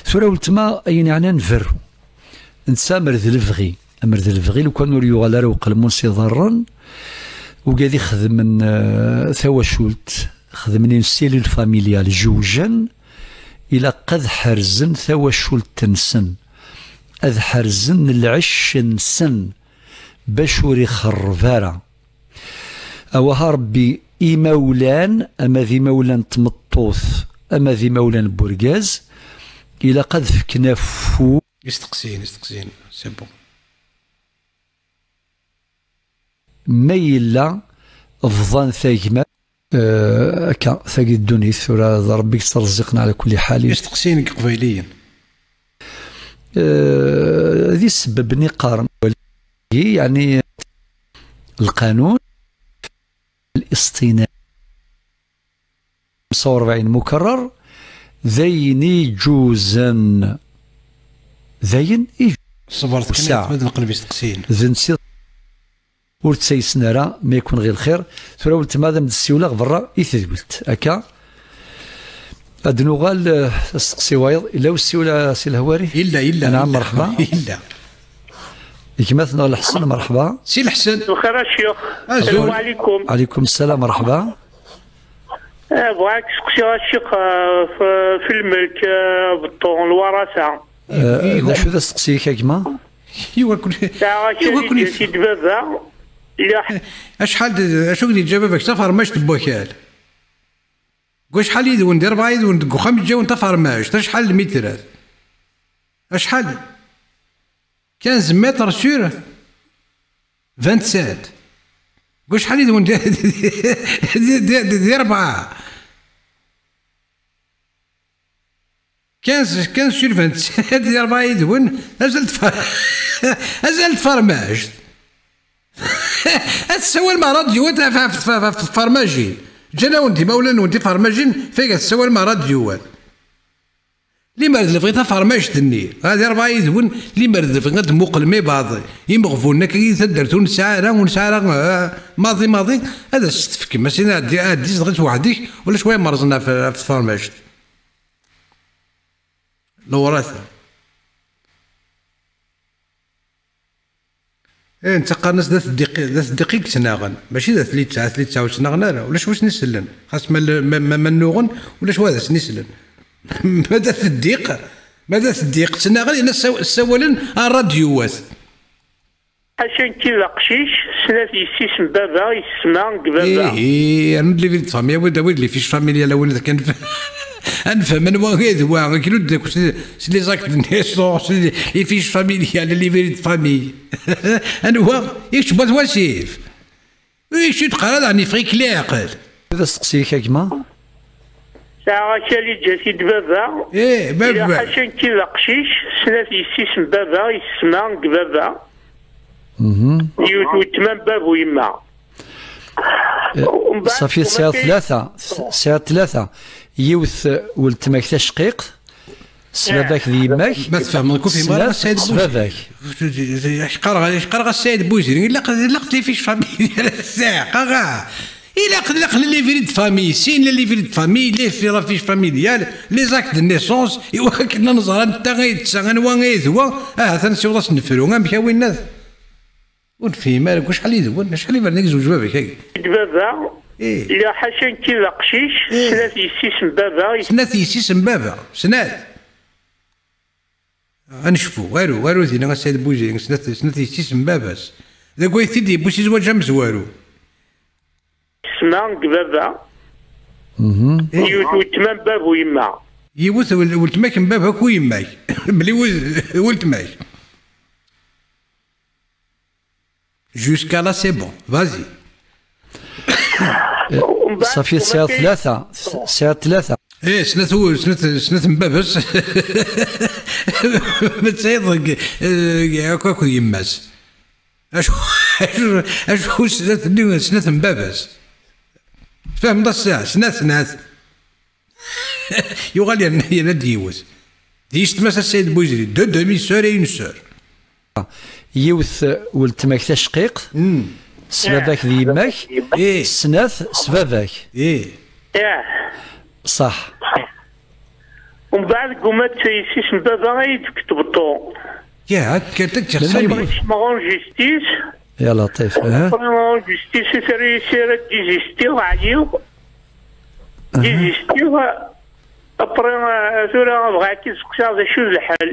Tura weltma, ayen yeɛnan berru. Netta amer d lebɣi. Amer d lebɣi, lukan ur yuɣal ara uqelmun s iḍarren, ugad ixedmen, eh, tawacult, xedmen une cellule familiale, jewjen, ilaq ad ḥerzen tawacult-nsen, ad ḥerzen lɛecc-nsen, bac ur ixerreb ara. Awah a Ṛebbi, imawlan, ama d imawlan n tmeṭṭut, ama d imawlan n urgaz, ilaq ad fken afus. Isteqsiyen, isteqsiyen, c'est bon. Ma yella bḍan tagmat, eh, akka, tagi d ddunit, tura d Ṛebbi i yettreẓẓiqen ɛla kulli ḥal. Isteqsiyen n Iqbayliyen. Eh, di ssebba-nni qqaren, yeɛni lqanun, الاصطناعي. خمسة وأربعين مكرر، d ayen iǧuzen. D ayen iǧuzen. Ṣebret kan, wesɛa. Ad neqleb isteqsiyen. D nsi-, ur ttaysen ara, ma yakun ɣir lxir. Tura weltma ad am-d-ssiwleɣ berra i tedwilt. Akka. Ad nuɣal, eh, asteqsi wayeḍ. Illa usiwel a Si Lehwari? Illa, illa, anɛam, illa. Merḥba. Illa. Gma-tneɣ Lḥsen, merḥba. Si Lḥsen. Lxir a ccix. Azul. Salam ɛlikum. Ɛlikum ssalam, merḥba. Eh, bɣiɣ ad k-seqsiɣ a ccix, eh, f-, f lmelk, eh, beṭṭu, lwarasa. Eh, d acu d asteqsi-ik a gma? Yuɣ akk-, sɛiɣ akal i d-yeǧǧa-t-id baba. Acḥal d, acu i d-yeǧǧa baba-k? Tafermajt n wakal. Deg wacḥal yid-wen, di rebɛa yid-wen, deg uxxam yeǧǧa-wen tafermajt, acḥal lmitrat? Acḥal? Quinze mètres sur vingt-sept. Deg wacḥal yid-wen, di, di, di rebɛa? Quinze, quinze sur vingt-sept, di rebɛa yid-wen, azal tfa-, azal tfermajt. Ad tessawalem ɣer radyu, ad taf-, ɣef, ɣef, ɣef tfermajin. Ǧǧan-awen-d imawlan-nwen tifermajin, fayeg ad tessawalem ɣer radyu-wan. Limer d lebɣi tafermajt-nni, ɣer di rebɛa yid-wen, limer d lebɣi ad tmuqlem ibaḍ, imeɣbunen akka i taddart ur nesɛi ara, ur nesɛi ara, ah, maḍi, maḍi, ad as-tt-tefkem. Asin ɛeddi, ɛeddi zedɣ-itt weḥd-k, ulac wa imerẓen ɣef, ɣef tfermajt. Lewrata. Eh, netta qqaren-as d at Ddiq, d at Ddiq i yettnaɣen, mačči d at Litta, at Litta ur ttnaɣen ara, ulac wi sen-isellen. Xas ma, ma, ma, ma nnuɣen, ulac wa ad asen-isellen. Ma d at Ddiq, ma d at Ddiq ttnaɣen, yerna ssaw-, ssawalen ar radyu wat. Ḥaca nekki d aqcic, snat yessi-s n baba, yessetma deg baba. Ihi, rnu-d les vies de famille, awi-d, awi-d les fiches familiales, awi-d kan. Ad nefhem anwa i d wa, klu d akk s, s les actes de naissance, s les, les fiches familiales, les vies de famille. Anwa? I kečč n wat wasif? I kečč i d-qqar ad ɛni yeffeɣ-ik leɛqel? D asteqsi-ik a gma? Sɛiɣ akal i yeǧǧa-t-id baba. Eh, baba. Ila ḥaca nekki d aqcic, snat yessi-s n baba, yessetma deg baba. Mhm. Yiwet weltma n baba u yemma. Umbeɛd ṣafi, tesɛiḍ tlata. Tesɛiḍ tlata. Yiwet, eh, weltma-k tacqiqt, s baba-k d yemma-k, ma tfehmeḍ, ur fhimeɣ ara, snat, s baba-k. Qqareɣ, qqareɣ a Saɛid Buziri, ilaq, ilaq les fiches familiales. Ilaq, ilaq les livret de famille, sin les livret de famille, les fi-, la fiche familiale, les actes de naissance, i wakken ad nẓer anta ay d ta, anwa ay d wa, ahat ad nsiweḍ ad s-nefru, amek a winnat? Ur nefhim ara, deg wacḥal yid-wen, acḥal iberdan i yezweǧ baba-k-agi? Deg baba, ih, yella ḥaca nekki d aqcic, ih, snat yessi-s n baba. Snat yessi-s n baba, snat. Ad necfu, aru, aru dinna a Saɛid Buziri, snat, snat yessi-s n baba-s. D agway t-id-yewwi si zzwaǧ amezwaru. Ssma deg baba. Mhm. Yiwet weltma n baba u yemma. Yiwet wel-, weltma-k n baba-k u yemma-k. Mliwet weltma-k. Jusqu'à là, c'est bon. Vas-y. Umbeɛd ṣafi, tesɛiḍ tlata. Tesɛiḍ tlata. Eh, snat u-, snat, snat n baba-s. Ma tesɛiḍ deg, eh, akk akked yemma-s. Acu, acu, acu snat-nni, snat n baba-s? Tfehmeḍ ass-a? Snat, snat. Yuɣal yerna, yerna-d yiwet. D yessetma-s a Saɛid Buziri. Deux demi-sœurs et une sœur. Yiwet, eh, weltma-k tacqiqt, mm, s baba-k d yemma-k, eh, snat s baba-k. Eh. Ih. Ṣaḥ. Umbeɛd, deg umat yessi-s n baba ay d-tbeṭṭu. Ya, akka, akka, melmi yesmeɣ en justice. Ya Laṭif, eh? Après, en justice, c'est réussi à désister, ɛyiɣ. Aha. Désister, après, euh, tura, bɣiɣ ad k-id-seqsiɣ d acu d lḥal.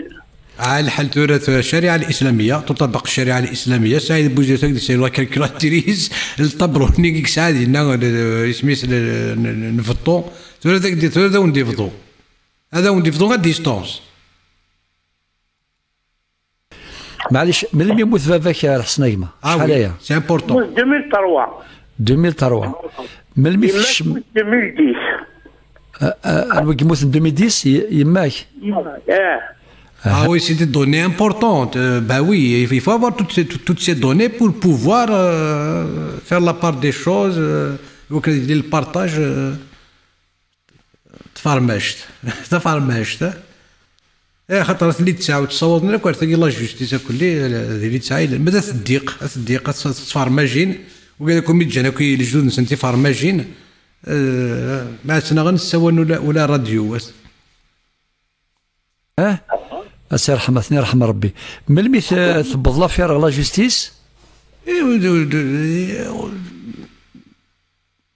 Ah, lḥal tura, tura, ccariɛa al-islamiyya, tuṭabbeq ccariɛa al-islamiyya, Saɛid Buziri, tagi, c'est la calculatrice, lṭabṛu-nni i yesɛa dinna, l-, l-, isem-is, l-, n, n, n beṭṭu, tura, tagi, tura, ad awen-d-ibḍu. Ad awen-d-ibḍu à distance. Maɛlic, melmi yemmut baba-k, a Lḥesna gma? Ah, acḥal oui, aya? C'est important. Yemmut deux mille trois. Deux mille trois. Melmi yemma tekcem? Yemmut deux mille dix. Ah, ah, anwa i yemmuten deux mille dix? Y-, yemma-k? Yemma, eh. Ah oui, c'est des données importantes. Euh, bah oui, il faut avoir toutes ces, toutes, toutes ces données pour pouvoir, euh, faire la part des choses, euh, donc, le partage, euh, Tafarmact. Tafarmact, eh? Eh, xaṭer telli tesɛa ur tessawaḍen akk ar tagi la justice akk-, lli, d illi tesɛa, ma d at ddiq, at ddiq, at, at tfarmajin, wigad akk mi ǧǧan akk i lejdud-nsen tifarmajin, eh, ma ttnaɣen ssawalen ula, ula radio. Eh? A Si Ṛḥma, ad ten-iṛḥem Ṛebbi. Melmi t-, tewweḍ l'affaire ɣer la justice? Eh, ur d-, ur d-,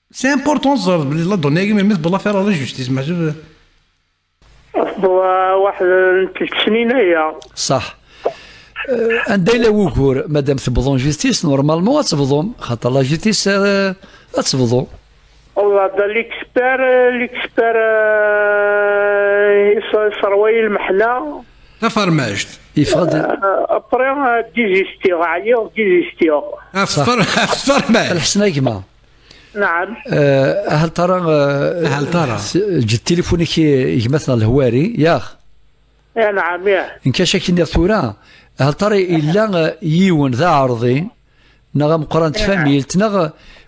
c'est important, ẓer belli la donnée-agi, melmi tewweḍ l'affaire ɣer la justice, meḥsub. Tewweḍ waḥed n telt snin aya. Ṣaḥ. Eh, anda yella wugur, madame tewweḍ en justice, normalement ad tebḍum, xaṭer la justice, eh, ad tebḍu. Wallah, da l'expert, eh, l'expert, eh, is-, isserwa-yi lmeḥna. Tafarmact. Yeffeɣ-d. Eh, après, eh, désistiɣ, ɛyiɣ, désistiɣ. Ɣef tfar-, ɣef tfarmact. Lḥesna gma. Naɛam. Eh, ahal tara, eh, ahal tara. S-, ǧǧet tilifun-ik i gma-tneɣ Lehwari, yax? Eh, naɛam, yah. Nkac ak-iniɣ tura, ahal tara illa, eh, yiwen d aɛerḍi, neɣ ameqqran n tfamilt, neɣ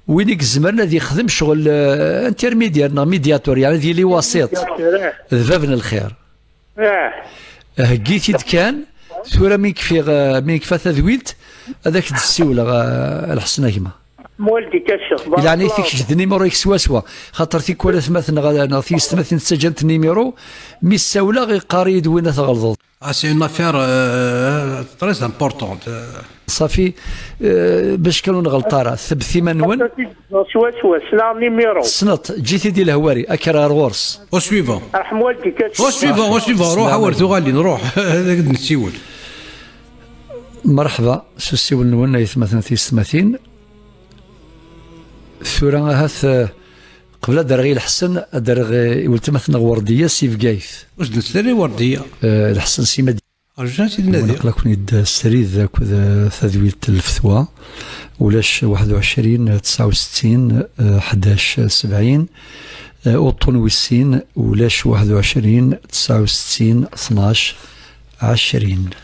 win i izemren ad yexdem ccɣel, eh, intermédiaire neɣ médiateur, yeɛni ad yili wasiṭ. Médiateur, eh. D bab n lxir. Eh. Heggi-t-id kan, tura mi kfiɣ, eh, mi nekfa tadwilt, ad ak-d-ssiwleɣ, eh, a Lḥesna gma. Mwaldika a Ccix, barakallah. Yeɛni-k kečč d numéro-ik swaswa, xaṭer tikwal atmaten neɣ, neɣ tiyessetmatin ttaǧǧant numéro, mi ssawleɣ iqqar-iyi-d winna tɣelḍeḍ. Ah, c'est une affaire, euh, très importante, euh. Ṣafi, euh, bac kan ur nɣelṭ ara, tebbet iman-nwen. Swaswa, ssneɣ numéro. Tessneḍ, ǧǧet-id i Lehwari, akker ɣer ɣur-s. Au suivant. Arḥem waldik, a Ccix. Au suivant, au suivant, ruḥ, a wer tuɣalin, ruḥ, ad ak-d-nessiwel. Merḥba s usiwel-nwen, ay atmaten tiyessetmatin. Tura ahat, eh, qbel ad d-rreɣ i Lḥsen, ad d-rreɣ i weltma-tneɣ Werdiya si Bgayet. Ur s-d-nettali Werdiya. Eh, Lḥsen si Mad-, Rǧu ad t-id-nadiɣ. Aql-aken-id srid akked, eh, tadwilt n lfetwa. Ulac waḥed u ɛecrin, tesɛa u settin, eh, ḥdac sebɛin. Eh, uṭṭun wis sin, ulac waḥed u ɛecrin, tesɛa u settin, tnac, ɛecrin.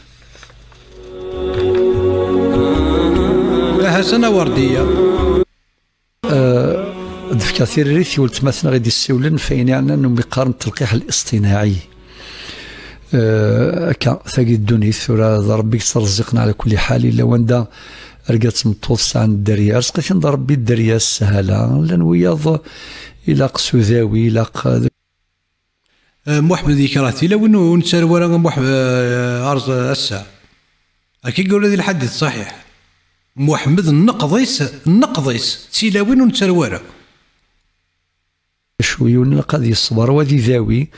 Ḥasan a Werdiya. Ad d-fkeɣ tiririt i weltma-tneɣ i d-issiwlen f ayen yeɛnan umi qqaren ttelqiḥ al-iṣtinaɛi. Eh, akka, tagi d ddunit, tura d Ṛebbi i yettreẓẓiqen ɛla kulli ḥal, illa wanda arga d tmeṭṭut sɛan dderya. Rẓeq-iten-d Ṛebbi dderya s sshala. Llan wiyaḍ ilaq s udawi, ilaq, eh, Muḥemmed yekreh tilawin ur nettarew ara Muḥ-, eh, arẓ-, ass-a. Akka i yura di lḥadit ṣaḥiḥ. Muḥemmed nneqḍ-is, nneqḍ-is, d tilawin ur nettarew ara. Acu yiwen ilaq ad yesber, wa ad idawi,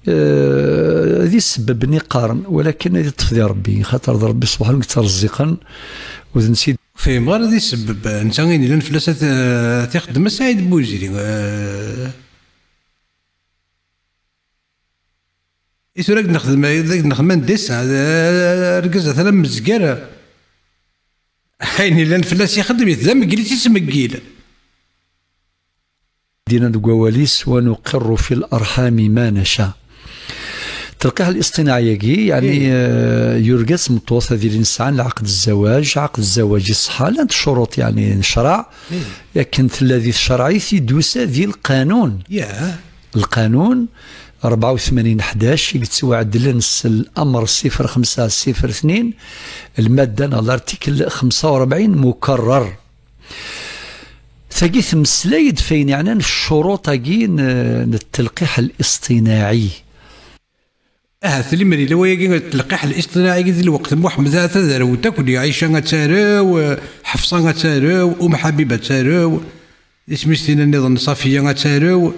eh, d isebbeben i qqaren, walakin ad iṭṭef di Ṛebbi, xaṭer d Ṛebbi ṣṣbeḥ i yettreẓẓiqen, u d netta i d- Fehmeɣ ara d isebbeb, netta i yellan fell-as ad, ad t-ixeddem a Saɛid Buziri. Eh, i tura ad nexdem, ad nexdem un dessin, eh, argaz atan am mezger. Ayen yellan fell-as ixeddem-it, d ameggil i tt-ismeggil. Dina deg wawal-is, "Wa nuqirru fi l-arḥami ma naca." Telqiḥ al-iṣtinaɛi-agi, yeɛni, eh, yurga d tmeṭṭut ad ilin sɛan lɛaqd zzawaj, ɛaqd zzawaj iṣeḥḥa, llant ccuruṭ, yeɛni, n ccreɛ, akken tella di tcerɛit i d-tusa di lqanun. Lqanun rebɛa u tmanyin ḥdac i yettwaɛedlen s l'amr ṣifr xemsa ṣifr tnin, lmadda neɣ l'article xemsa u rebɛin mukarrar. Tagi temmeslay-d f ayen yeɛnan ccuruṭ-agi n, n ttelqiḥ al-iṣtinaɛi. Ahat limer yella wayagi n ttelqiḥ al-iṣtinaɛi di lweqt n Muḥemmed, ahat ad rewent akk, Ɛica ad tarew, Ḥefṣa ad tarew, Um Ḥabiba ad tarew, isem-is tinna nniḍen, Ṣafiya ad tarew.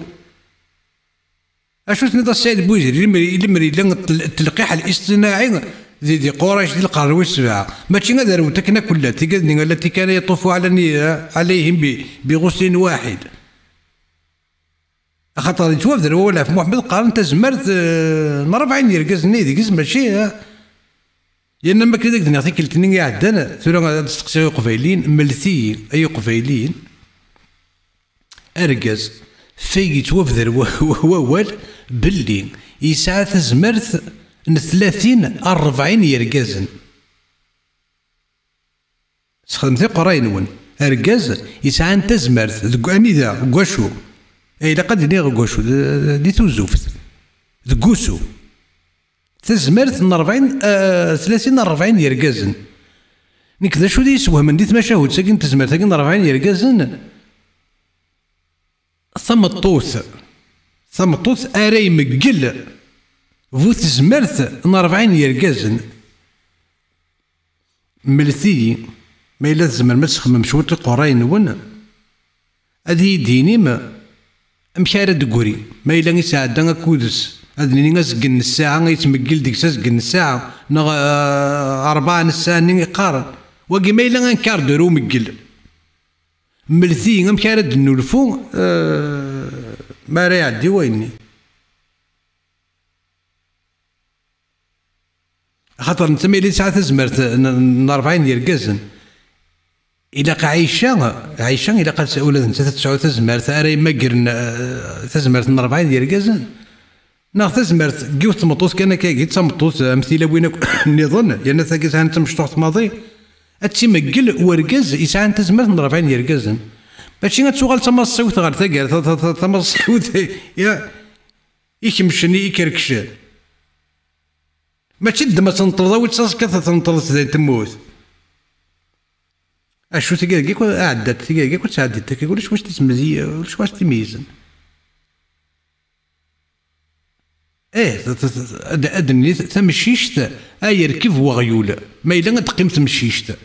Acu tenniḍ a Saɛid Buziri, limer, limer yella tel-, telqiḥ al-iṣtinaɛi di, di Qurayc di lqern wis sebɛa, mačči ad rewent akken akk llant, tigad-nni, "Allati kana yatufu ɛla ni-, ɛalayhim bi, bi ɣuslin waḥid." Axaṭer yettwabder wawal ɣef Muḥemmed, qqaren tazmert, eh, n rebɛin yergazen-nni deg-s, mačči, eh, yerna ma akka d ak-d-nniɣ tikkelt-nni iɛeddan, tura ad steqsiɣ Iqbayliyen, mlet-iyi, ay Iqbayliyen, argaz, fay yettwabder wa-, wa-, wawal belli yesɛa tazmert n tlatin ar rebɛin yergazen. Sxedmet iqerray-nwen. Argaz yesɛan tazmert deg anida, deg wacu? Eh, ilaq ad iniɣ deg wacu? D-, di tuzuft. Deg usu. Tazmert n rebɛin, eh, tlatin ar rebɛin yergazen. Nekk d acu i yi-yeswehmen di tmacahut-agi n tezmert-agi n rebɛin yergazen? Tameṭṭut, tameṭṭut ara imeggel bu tezmert n rebɛin yergazen. Mlet-iyi, ma yella tzemrem ad txemmem cwiṭ iqerray-nwen, ad iyi-d-tinim amek ara d-tegri, ma yella isɛedda akud-s, ad nini azgen n ssaɛa, ad yettmeggil deg-s azgen n ssaɛa, neɣ, eh, rebɛa n ssaɛa-nni iqqaren. Wagi ma yella un quart d'heure umeggel. Mlet-iyi amek ara d-nnulfu, eh, mi ara iɛeddi wayenni. Axaṭer netta ma yella yesɛa tazmert n, n rebɛin yergazen, ilaq Ɛica, Ɛica ilaq ad, ula d nettat ad tesɛu tazmert ara yemmagren, eh, tazmert n rebɛin yergazen. Neɣ tazmert n yiwet tmeṭṭut kan akkagi, d tameṭṭut am tilawin akk nniḍen, yerna tagi sɛan tamecṭuḥt maḍi, ad tt-imeggel urgaz yesɛan tazmert n rebɛin yergazen. Mačči ad tuɣal d tamaṣṣiwt ɣer taggara, ta-, ta-, ta-, tamaṣṣiwt, ya, ikemcen, ikerkcen. Mačči d ddem ad tenṭleḍ, awi-tt aẓekka ad tenṭleḍ dayen temmut. Acu tigagi akk ɛeddat, tigagi akk ttɛeddit, tigagi ulac wacu tesmezi-, ulac wacu timeyzen. Eh, t-, t-, t-, ad, ad d-nini tamcict ay yerkeb weɣyul, ma yella ad d-teqqim temcict.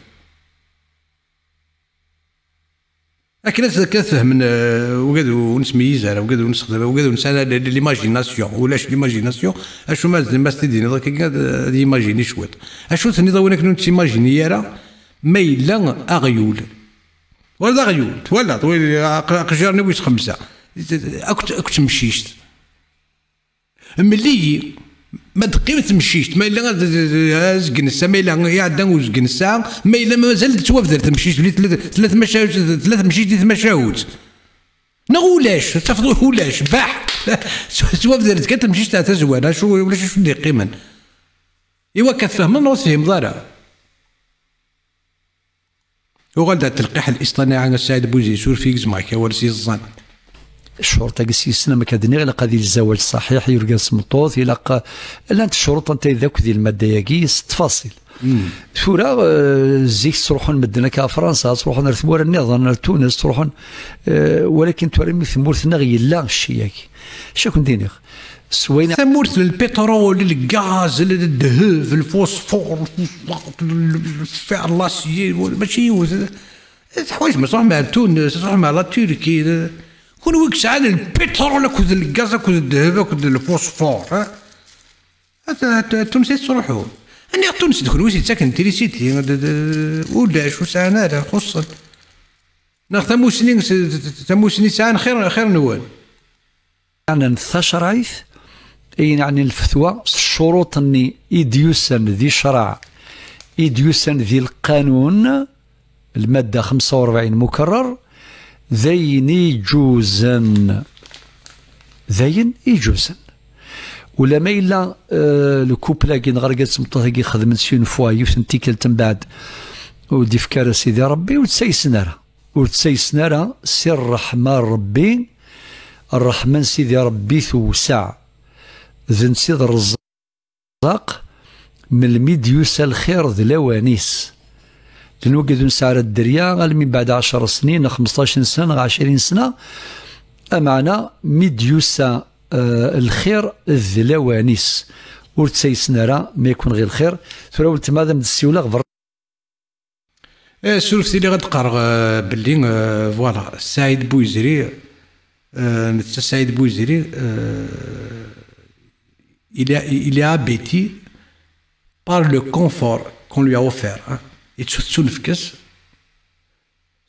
Akken ad, akka ad fehmen, eh, wigad ur nesmeyyiz ara, wigad ur nessexdam, wigad ur nesɛi ara l-, l-, l'imagination, ulac l'imagination, acu ma, ma s-t-id-tiniḍ akka ad, ad yimajini cwiṭ. Acu tenniḍ a win akken ur nettimajini ara, ma yella aɣyul. Wala d aɣyul, twalaḍ, wi-, aq-, aqejjar-nni wis xemsa. Akk t-, akk temcict. Mel-iyi, ma d-teqqim temcict, ma yella ad, ad, ad, azgen n ssaɛa, ma yella iɛedda uzgen n ssaɛa, ma yella mazal tettwabder temcict, tella, tella tmaca-, tella temcict di tmacahut. Neɣ ulac, tafeḍ ulac, baḥ! Tettwabder-d kan temcict ar tazwara, acu, ulac acu d-iqqimen. Iwa akka tfehmeḍ neɣ ur tefhimeḍ ara? Uɣal-d ar telqiḥ n liṣṭanaɛa a Saɛid Buzid, suref-iyi, gezmeɣ-ak awal s yeẓẓan. Ccuruṭ-agi s yisem, amek ad d-nniɣ, ilaq ad yili zzawaj ṣaḥiḥ, yurga d tmeṭṭut, ilaq, llant ccuruṭ anta d akk di lmadda-agi s ttfaṣil. Tura, eh, zik ttruḥun medden akka ɣer Fransa, ttruḥun ar tmura nniḍen, ar Tunes, ttruḥun, eh, walakin tura mi tmurt-nneɣ yella cci-agi. Acu ad ken-d-iniɣ? S wayen tamurt n lpiṭrul, lgaz, ldheb, lfusfur, lfir, lasyi, mačči yiwet. Teḥwaǧem ad tṛuḥem ar Tunes, ad tṛuḥem ar la Turquie. Kunwi yesɛan lpiṭrul akked lgaz akked ldheb akked lfusfur, ha? At, at, at Tunes i tettruḥum. Aniɣ Tunes d kunwi i s-yettaken trisiti, d, d, ulac, ur sɛan ara, xuṣṣen. Neɣ tamusni, s-, tamusni sɛan xir, xir-nwen. Ɛnan tacerɛit, ayen ɛnin lfetwa, s ccuruṭ-nni i d-yusan di ccreɛ, i d-yusan di lqanun, lmadda xemsa u rebɛin mukerrer, d ayen iǧuzen. D ayen iǧuzen. Ulama yella, eh, lkupl-agi neɣ argaz d tmeṭṭut-agi xedmen s une fois, yiwet n tikkelt mbeɛd ur d-ifka ara Sidi Ṛebbi, ur ttaysen ara. Ur ttaysen ara si ṛṛeḥma n Ṛebbi, ṛṛeḥma n Sidi Ṛebbi tewseɛ. D netta i d ṛṛezzaq, melmi d-yusa lxir d lawan-is. Llan wigad ur nesɛi ara dderya, almi mbeɛd ɛecṛ snin, neɣ xmesṭac sna, neɣ ɛecrin sna, ameɛna mi d-yusa, eh, lxir d lawan-is. Ur ttaysen ara, ma yakun ɣi lxir. Tura weltma ad am-d-ssiwleɣ berra. Eh, suref tili ad d-qqareɣ, eh, belli, eh, voilà, Saɛid Buyezri, eh, netta Saɛid Buyezri, eh, il est, il est abêti par le confort qu'on lui a offert, hein. Yettu-, tettunefk-as.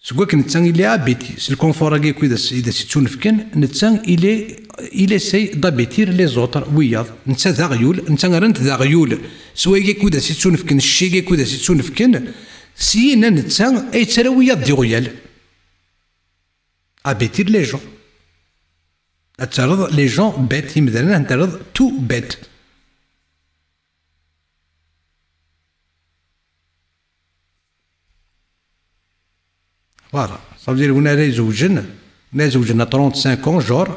Seg wakken netta il est abêti, s lkunfur-agi akk i d as, i d as-yettunefken, netta il est, il essaye d'abêtir les autres, wiyaḍ. Netta d aɣyul, netta rran-t d aɣyul. S wayagi akk i d as-yettunefken, cci-agi akk i d as-yettunefken, syin netta ay yettarra wiyaḍ d iɣyal. Abêtir les gens. Ad terreḍ les gens bêtes, imdanen ad terreḍ tout bête. Voilà, ça veut dire win ara izewǧen, win ara izewǧen à trente-cinq ans, genre,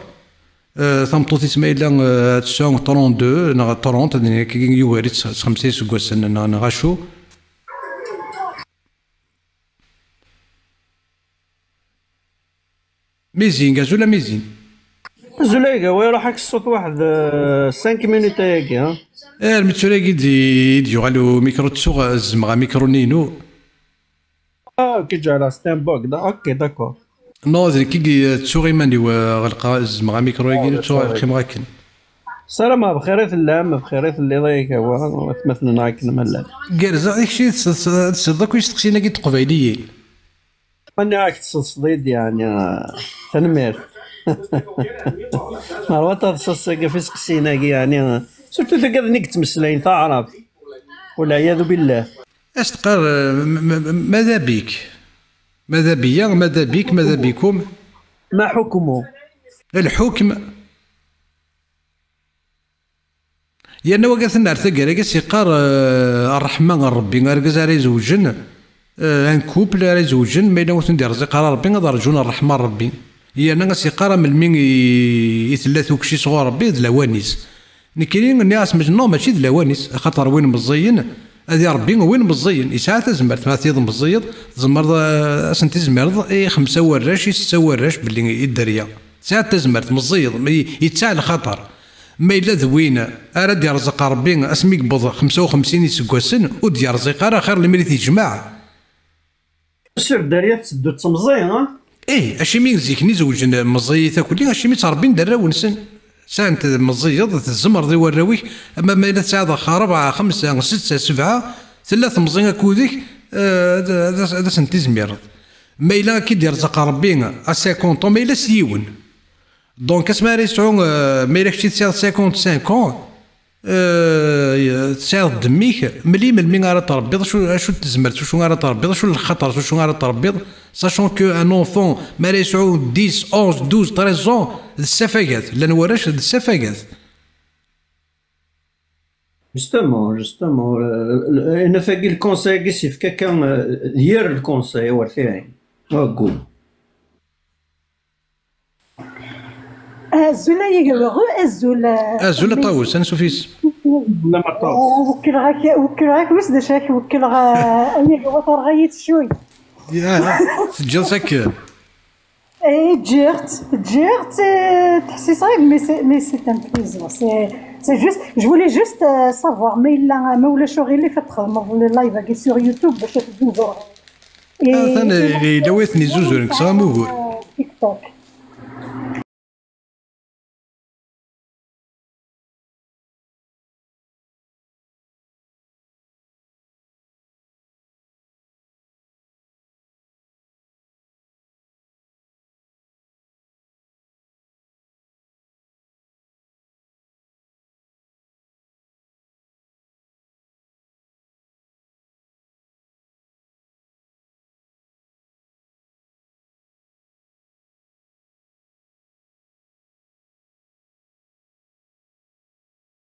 euh, tameṭṭut-is ma yella, euh, ad tesɛu trente-deux neɣ trente, ad nini akka yugar-itt s xemsa iseggasen neɣ, neɣ acu. Mizing, azul a Mizing. Azul a Gawa, iruḥ-ak ṣṣut waḥed, euh, cinq minutes ayagi, ha? Eh, armi d tura i d-, i d-yuɣal umikru, ttuɣ, eh, zzmeɣ amikru-nni-inu. Ah, ok, ǧeɛleɣ standby, da-, ok, d'accord. Non, d nekk i y-, ttuɣ iman-iw, eh, ɣelqeɣ, zzmeɣ amikru-agi, ah, ttuɣ, sorry. Qqimeɣ akken. Ssarameɣ bxir i tellam, bxir i telliḍ a Gawa, atmaten-nneɣ akken ma llan. Gerrzeɣ, i kečč i tes-, tes-, tesleḍ akk i isteqsiyen-agi n teqbayliyin? Mani ak-tesseḍseḍ-id, yeɛni, tanemmirt. Merwa taḍsa-agi ɣef iseqsiyen-agi, yeɛni, surtout tagad-nni i yettmeslayen taɛrabt. Walɛiyadu billah. As-teqqar, eh, m-, m-, m-, ماذا بك؟ ماذا بي؟ ماذا بك؟ ماذا بكم؟ ما حكمه؟ الحكم. Yerna wagi atan ar taggara-agi, as-yeqqar, eh, ṛṛeḥma n Ṛebbi, argaz ara izewǧen, eh, un couple ara izewǧen, ma yella ur ten-d-yerẓiq ara Ṛebbi, ad ṛjun ṛṛeḥma n Ṛebbi. Yerna as-yeqqar, a melmi i, i tella tukci sɣur Ṛebbi, d lawan-is. Nekkini nniɣ-as, "Ma-, non, mačči d lawan-is, axaṭer win meẓẓiyen, ad iṛebbi win meẓẓiyen." Yesɛa tazmert, ma tiḍ meẓẓiyeḍ, tzemreḍ, eh, ad sen-tizmireḍ i xemsa warrac, i setta warrac, belli i dderya. Tesɛiḍ tazmert, meẓẓiyeḍ, ma y-, yettaɛ lxaṭer. Ma yella d win ara d-yerẓeq Ṛebbi asmi yewweḍ xemsa u xemsin iseggasen, ur d-yerẓiq ara, axir lemmer i t-yejmeɛ. Sur dderya tetteddu d temẓi, ha? Ih, acimi zik-nni zewǧen meẓẓiyit akk-nni, acimi ttṛebbin-d arraw-nsen. Sɛant meẓẓiyeḍ, tzemreḍ i warraw-ik, ama ma yella tesɛiḍ ṛebɛa, xemsa, setta, sebɛa, tella temẓi akked-k, eh, ad, ad, ad asen-tizmireḍ. Ma yella ad k-id-yerẓeq Ṛebbi à cinquante ans, ma yella s yiwen. Donc, asmi ara yesɛu, euh, ma yella kečč tesɛiḍ cinquante-cinq ans, euh, tesɛiḍ ddemma-k, mel-, melmi ara tṛebbiḍ, acu, acu n tezmert, acu ara tṛebbiḍ, acu n lxaṭer, acu ara tṛebbiḍ, sachant que un enfant, ma ara yesɛu dix, onze, douze, treize ans, d ssafagat, llan warrac d ssafagat. Justement, justement, euh, le- anafagi, le conseil-agi s-yefka akka, euh, d yir le conseil, war tiɛin. Wagu. Azul ay agawa, azul. Azul a Ṭawes, ansuf-is. La ma Ṭawes. Wekkleɣ-ak, wekkleɣ-ak, wissen d acu ak-wekkleɣ, ay agawa, terɣa-yi tcuyt. Teǧǧiḍ-tt akken. Ǧǧiɣ-tt, ǧǧiɣ-tt, eh, ttḥessiseɣ, mais c'est, mais c'est un plaisir. C'est, c'est juste, je voulais juste euh, savoir, ma yella, ma ulac aɣilif, ad txedmeḍ le live-agi sur YouTube bac ad tzuzureḍ. Atan yella wa ten-izzuzuren, kkseɣ-am ugur. TikTok.